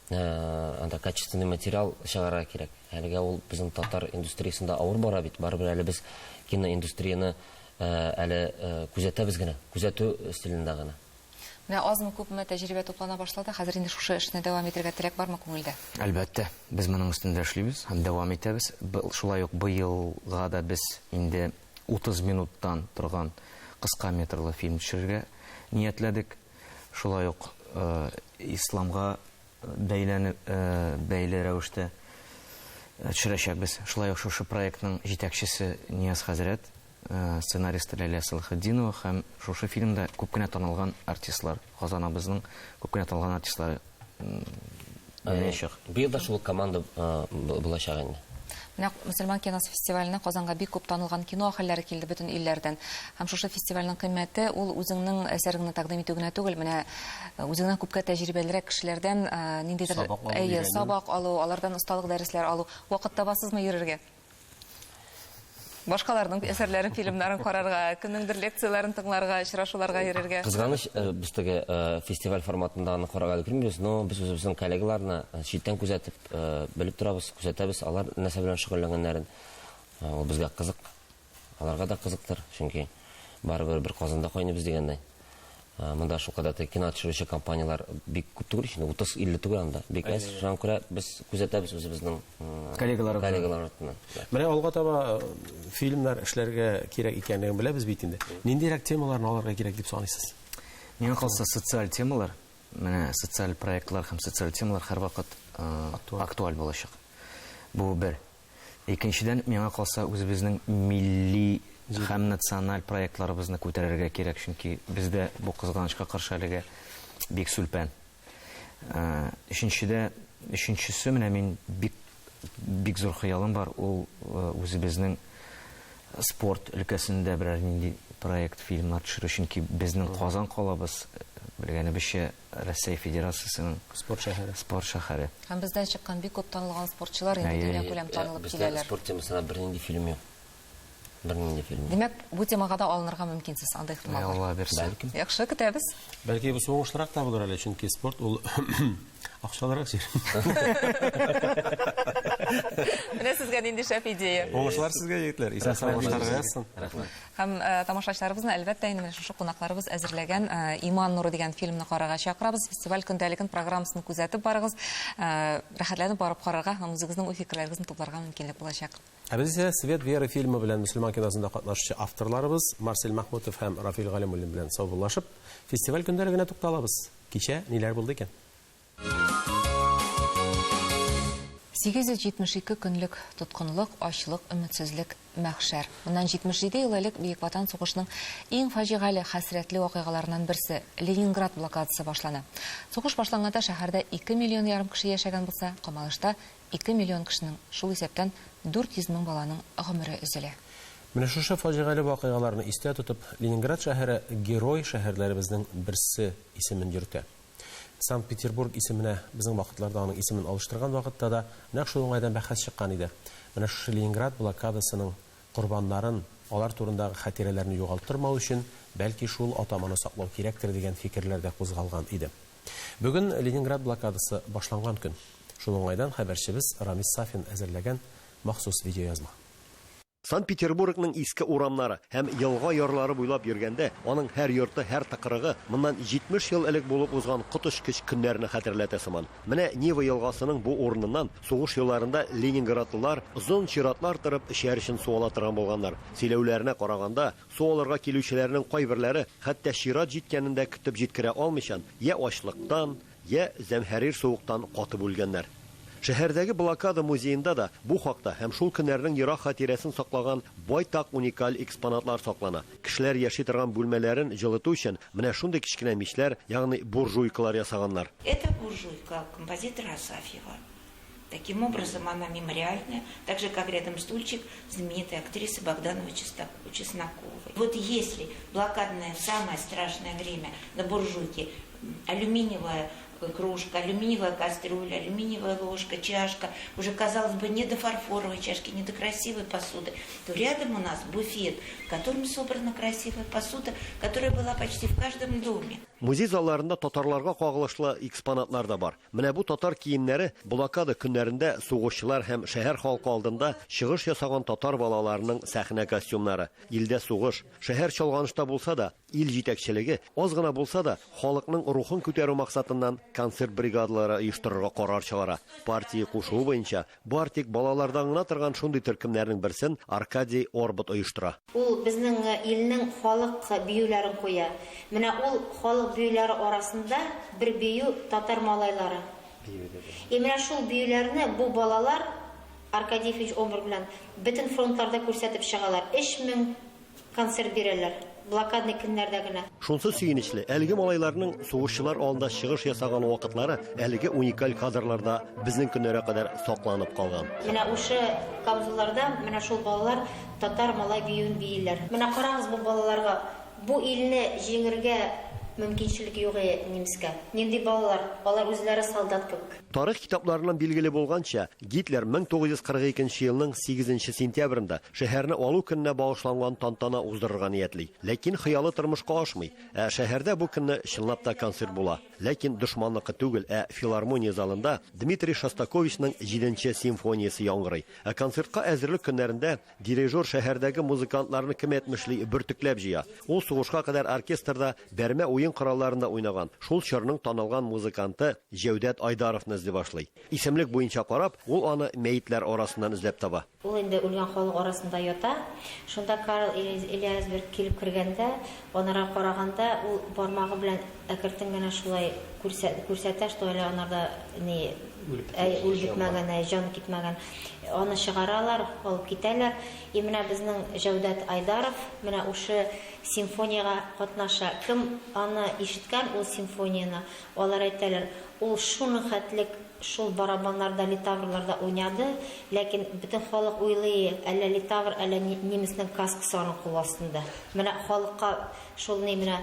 T: анда качественный материал чыгарырга кирәк. Әлегә ул безнең татар индустриясендә авыр бара бит. Барыбер әле без киноиндустрияне әле күзәтәбез генә, күзәтү стилендә генә.
B: Менә азмы-күпме тәҗрибә туплана башлады, хәзер инде шушы эшне дәвам итәргә теләк бармы күңелдә?
J: Әлбәттә, без моның өстендә эшлибез һәм дәвам итәбез. Шулай ук быелга да без инде 30 минуттан торган кыска метрлы фильм төшерергә ниятләдек. Шулай ук исламга бәйләнеп, бәйле рәвештә төшерәчәкбез. Шулай ук шушы проектның җитәкчесе Нияз хәзрәт, сценаристы Ләйлә Сәлахетдинова һәм шушы фильмда күп кенә танылган артистлар, Казаныбызның күп кенә танылган артистлары уйнаячак.
T: Быел да шул команда булачак инде.
B: Менә мөселман киносы фестиваленә Казанга бик күп танылган кино әһелләре килде бөтен илләрдән. Һәм шушы фестивальнең кыйммәте ул үзеңнең әсәреңне тәкъдим итү генә түгел, менә үзеңнән күпкә тәҗрибәлерәк кешеләрдән ниндидер
A: Сабак алу,
B: әйе,
A: өйрәнү.
B: сабак алу, алардан осталык дәресләре алу. Вакыт табасызмы йөрергә? Башкаларның әсәрләрен, фильмнарын карарга, кемнеңдер лекцияләрен тыңларга, очрашуларга йөрергә.
T: Кызганыч, без теге фестиваль форматында аны карарга өлгермибез, но без үзебезнең коллегаларны читтән күзәтеп, белеп торабыз, күзәтәбез, алар нәрсә белән шөгыльләнгәннәрен. Ул безгә кызык, аларга да кызыктыр, чөнки барыбер бер казанда кайныйбыз дигәндәй. Монда шулкадәр теге кино төшерүче компанияләр бик күп түгел, инде 30-50 түгел анда, бик әз. Шуңа күрә без күзәтәбез үзебезнең
J: коллегалар
T: коллегалар артыннан.
A: Менә алга таба фильмнар эшләргә кирәк икәнлеген беләбез бит инде. Ниндирәк темаларны алырга кирәк дип саныйсыз?
J: Миңа калса, социаль темалар, менә социаль проектлар һәм социаль темалар һәрвакыт актуаль булачак. Бу бер. Икенчедән, миңа калса, үзебезнең милли һәм националь проектларыбызны күтәрергә кирәк, чөнки бездә бу кызганычка каршы әлегә бик сүлпән. Өченчедә, өченчесе, менә мин бик, бик зур хыялым бар, ул үзебезнең спорт өлкәсендә берәр нинди проект, фильмнар төшерү, чөнки безнең Казан калабыз, белгәнебезчә, Россия Федерациясенең
A: спорт шәһәре.
J: Спорт шәһәре.
B: Һәм бездән чыккан бик күп танылган спортчылар инде дөнья күләм танылып киләләр.
T: Бездә спорт темасына бернинди фильм юк. Бернинди фильм юк.
B: Димәк, бу темага да алынырга мөмкинсез, андый ихтимал бар.
J: Алла бирсә.
T: Бәлкем.
B: Яхшы, көтәбез.
A: Бәлки бу уңышлырак та булыр әле, чөнки спорт ул акчалырак җир.
B: Менә сезгә нинди шәп идея.
A: Уңышлар сезгә, егетләр. Исән-сау уңышлар язсын.
T: Рәхмәт.
B: Һәм тамашачыларыбызны, әлбәттә, инде менә шушы кунакларыбыз әзерләгән Иман нуры дигән фильмны карарга чакырабыз. Фестиваль көндәлеген программасын күзәтеп барыгыз. Рәхәтләнеп барып карарга һәм үзегезнең уй-фикерләрегезне тупларга мөмкинлек булачак.
A: Ә без исә Свет веры фильмы белән мөселман киносында катнашучы авторларыбыз Марсель Мәхмүтов һәм Рафил Галимуллин белән саубуллашып, фестиваль көндәлегенә тукталабыз. Кичә ниләр булды икән?
B: 872 көнлек тоткынлык, ачлык, өметсезлек, мәхшәр. Моннан 77 ел элек Бөек Ватан сугышының иң фаҗигале, хәсрәтле вакыйгаларыннан берсе Ленинград блокадасы башлана. Сугыш башланганда шәһәрдә 2 миллион ярым кеше яшәгән булса, камалышта 2 миллион кешенең, шул исәптән 400 мең баланың гомере өзелә.
A: Менә шушы фаҗигале вакыйгаларны истә тотып, Ленинград шәһәре герой шәһәрләребезнең берсе исемен йөртә. Санкт-Петербург исеменә безнең вакытларда аның исемен алыштырган вакытта да нәкъ шул уңайдан бәхәс чыккан иде. Менә шушы Ленинград блокадасының корбаннарын, алар турындагы хатирәләрне югалттырмау өчен, бәлки шул атаманы саклау кирәктер дигән фикерләр дә кузгалган иде. Бүген Ленинград блокадасы башланган көн. Шул уңайдан хәбәрчебез Рамис Сафин әзерләгән махсус видеоязма.
K: Санкт-Петербургның иске урамнары һәм елга ярлары буйлап йөргәндә, аның һәр йорты, һәр тыкрыгы моннан 70 ел элек булып узган коточкыч көннәрне хәтерләтә сыман. Менә Нева елгасының бу урыныннан сугыш елларында ленинградлылар озын чиратлар торып эчәр өчен су ала торган булганнар. Сөйләүләренә караганда, су алырга килүчеләрнең кайберләре хәтта чират җиткәнен дә көтеп җиткерә алмыйчан, я ачлыктан, я зәмһәрир суыктан катып үлгәннәр. Шәһәрдәге блокада музеенда да бу хакта һәм шул көннәрнең ерак хатирәсен саклаган байтак уникаль экспонатлар саклана. Кешеләр яши торган бүлмәләрен җылыту өчен менә шундый кечкенә мичләр, ягъни буржуйкалар ясаганнар.
L: Это буржуйка композитора Асафьева. Таким образом, она мемориальная, так же, как рядом стульчик знаменитой актрисы Богдановой Чесноковой. Вот если блокадное в самое страшное время на буржуйке алюминиевая кружка, алюминиевая кастрюля, алюминиевая ложка, чашка, уже, казалось бы, не до фарфоровой чашки, не до красивой посуды, то рядом у нас буфет, в котором собрана красивая посуда, которая была почти в каждом доме.
K: Музей залларында татарларга кагылышлы экспонатлар да бар. Менә бу татар киемнәре блокада көннәрендә сугышчылар һәм шәһәр халкы алдында чыгыш ясаган татар балаларының сәхнә костюмнары. Илдә сугыш, шәһәр чолганышта булса да, ил җитәкчелеге аз гына булса да халыкның рухын күтәрү максатыннан концерт бригадалары оештырырга карар чыгара. Партия кушуы буенча бар тик балалардан гына торган шундый төркемнәрнең берсен Аркадий Орбат оештыра.
N: Ул безнең илнең халык биюләрен куя. Менә ул халык биюләре арасында бер бию татар малайлары. И менә шул биюләрне бу балалар Аркадий Ефимович Обер белән бөтен фронтларда күрсәтеп чыгалар. 3000 концерт бирәләр. Блокадный көннәрдә генә.
K: Шунсы сөенечле, әлеге малайларның сугышчылар алдында чыгыш ясаган вакытлары әлеге уникаль кадрларда безнең көннәргә кадәр сакланып калган.
N: Менә ушы камзулларда менә шул балалар татар малай биюен бииләр. Менә карагыз бу балаларга. Бу илне җиңергә мөмкинчелек юк немецкә. Нинди балалар? Алар үзләре солдат кебек.
K: Тарих китапларыннан билгеле булганча, Гитлер 1942 елның 8 сентябрендә шәһәрне алу көненә багышланган тантана уздырырга ниятли. Ләкин хыялы тормышка ашмый. Ә шәһәрдә бу көнне чынлап та концерт була. Ләкин дошманныкы түгел, ә филармония залында Дмитрий Шостаковичның 7 симфониясе яңгырый. Ә концертка әзерлек көннәрендә дирижер шәһәрдәге музыкантларны кем әйтмешли бөртекләп җыя. Ул сугышка кадәр оркестрда бәрмә уен коралларында уйнаган. Шул чорның танылган музыканты Җәүдәт Айдаровны эзли башлый. Исемлек буенча карап, ул аны мәетләр арасыннан эзләп таба.
N: Ул инде үлгән халык арасында ята. Шунда Карл Элиасберг килеп кергәндә, анара караганда, ул бармагы белән әкертен генә шулай күрсәтә, что әле анарда ни үлеп бетмәгән, җан китмәгән. Аны чыгаралар, алып китәләр. И менә безнең Җәүдәт Айдаров менә ушы симфониягә катнаша. Кем аны ишеткән ул симфонияне, алар әйтәләр, ул шуның хәтлек шул барабаннарда, литаврларда уйнады, ләкин бөтен халык уйлый, әллә литавр, әллә немецның каскасы аның кул астында. Менә халыкка шул ни менә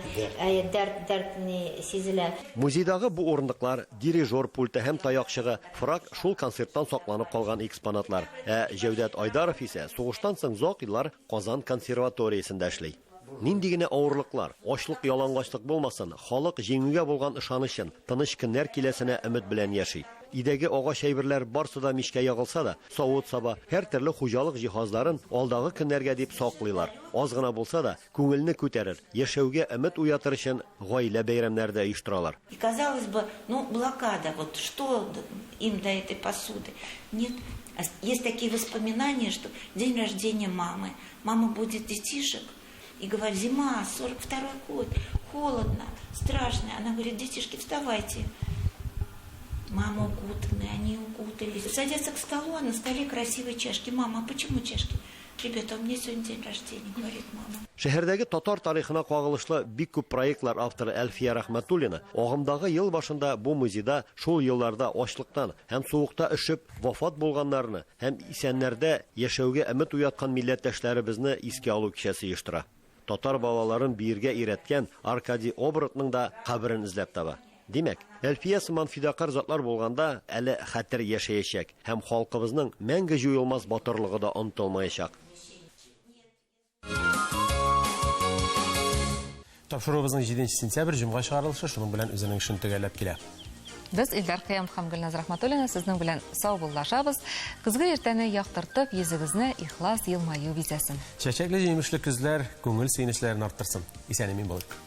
N: дәрт, дәрт ни сизелә.
K: Музейдагы бу урындыклар, дирижер пульты һәм таякчыгы, фрак шул концерттан сакланып калган экспонатлар. Ә Җәүдәт Айдаров исә сугыштан соң озак еллар Казан консерваториясендә эшли. Нинди генә авырлыклар, ачлык, ялангачлык булмасын, халык җиңүгә булган ышанычын, тыныч көннәр киләсенә өмет белән яши. Өйдәге агач әйберләр барсы да мичкә ягылса да, савыт-саба, һәртөрле хуҗалык җиһазларын алдагы көннәргә дип саклыйлар. Аз гына булса да, күңелне күтәрер, яшәүгә өмет уятыр өчен гаилә бәйрәмнәре дә оештыралар.
L: И казалось бы, ну, блокада, вот что им до этой посуды? Нет, есть такие воспоминания, что день рождения мамы, мама будет детишек, и говорит, зима, 42-й год, холодно, страшно. Она говорит, детишки, вставайте. Мама укутанная, они укутались. Садятся к столу, а на столе красивые чашки. Мама, а почему чашки? Ребята, у меня сегодня день рождения, говорит мама.
K: Шәһәрдәге татар тарихына кагылышлы бик күп проектлар авторы Әлфия Рәхмәтуллина агымдагы ел башында бу музейда шул елларда ачлыктан һәм суыкта өшеп вафат булганнарны һәм исәннәрдә яшәүгә өмет уяткан милләттәшләребезне искә алу кичәсе оештыра. Татар балаларын биергә өйрәткән Аркадий Обротның да каберен эзләп таба. Димәк, Әлфия сыман фидакарь затлар булганда әле хәтер яшәячәк һәм халкыбызның мәңге җуелмас батырлыгы да онытылмаячак.
A: Тапшыруыбызның 7 сентябрь җомга чыгарылышы шуның белән үзенең эшен төгәлләп килә.
B: Без Илдар Кыямов һәм Гөлназ Рахматуллина сезнең белән саубуллашабыз. Көзге иртәне яктыртып, йөзегезне ихлас елмаю бизәсен.
A: Чәчәкле җимешле көзләр күңел сөенечләрен арттырсын. Исән-имин булыйк.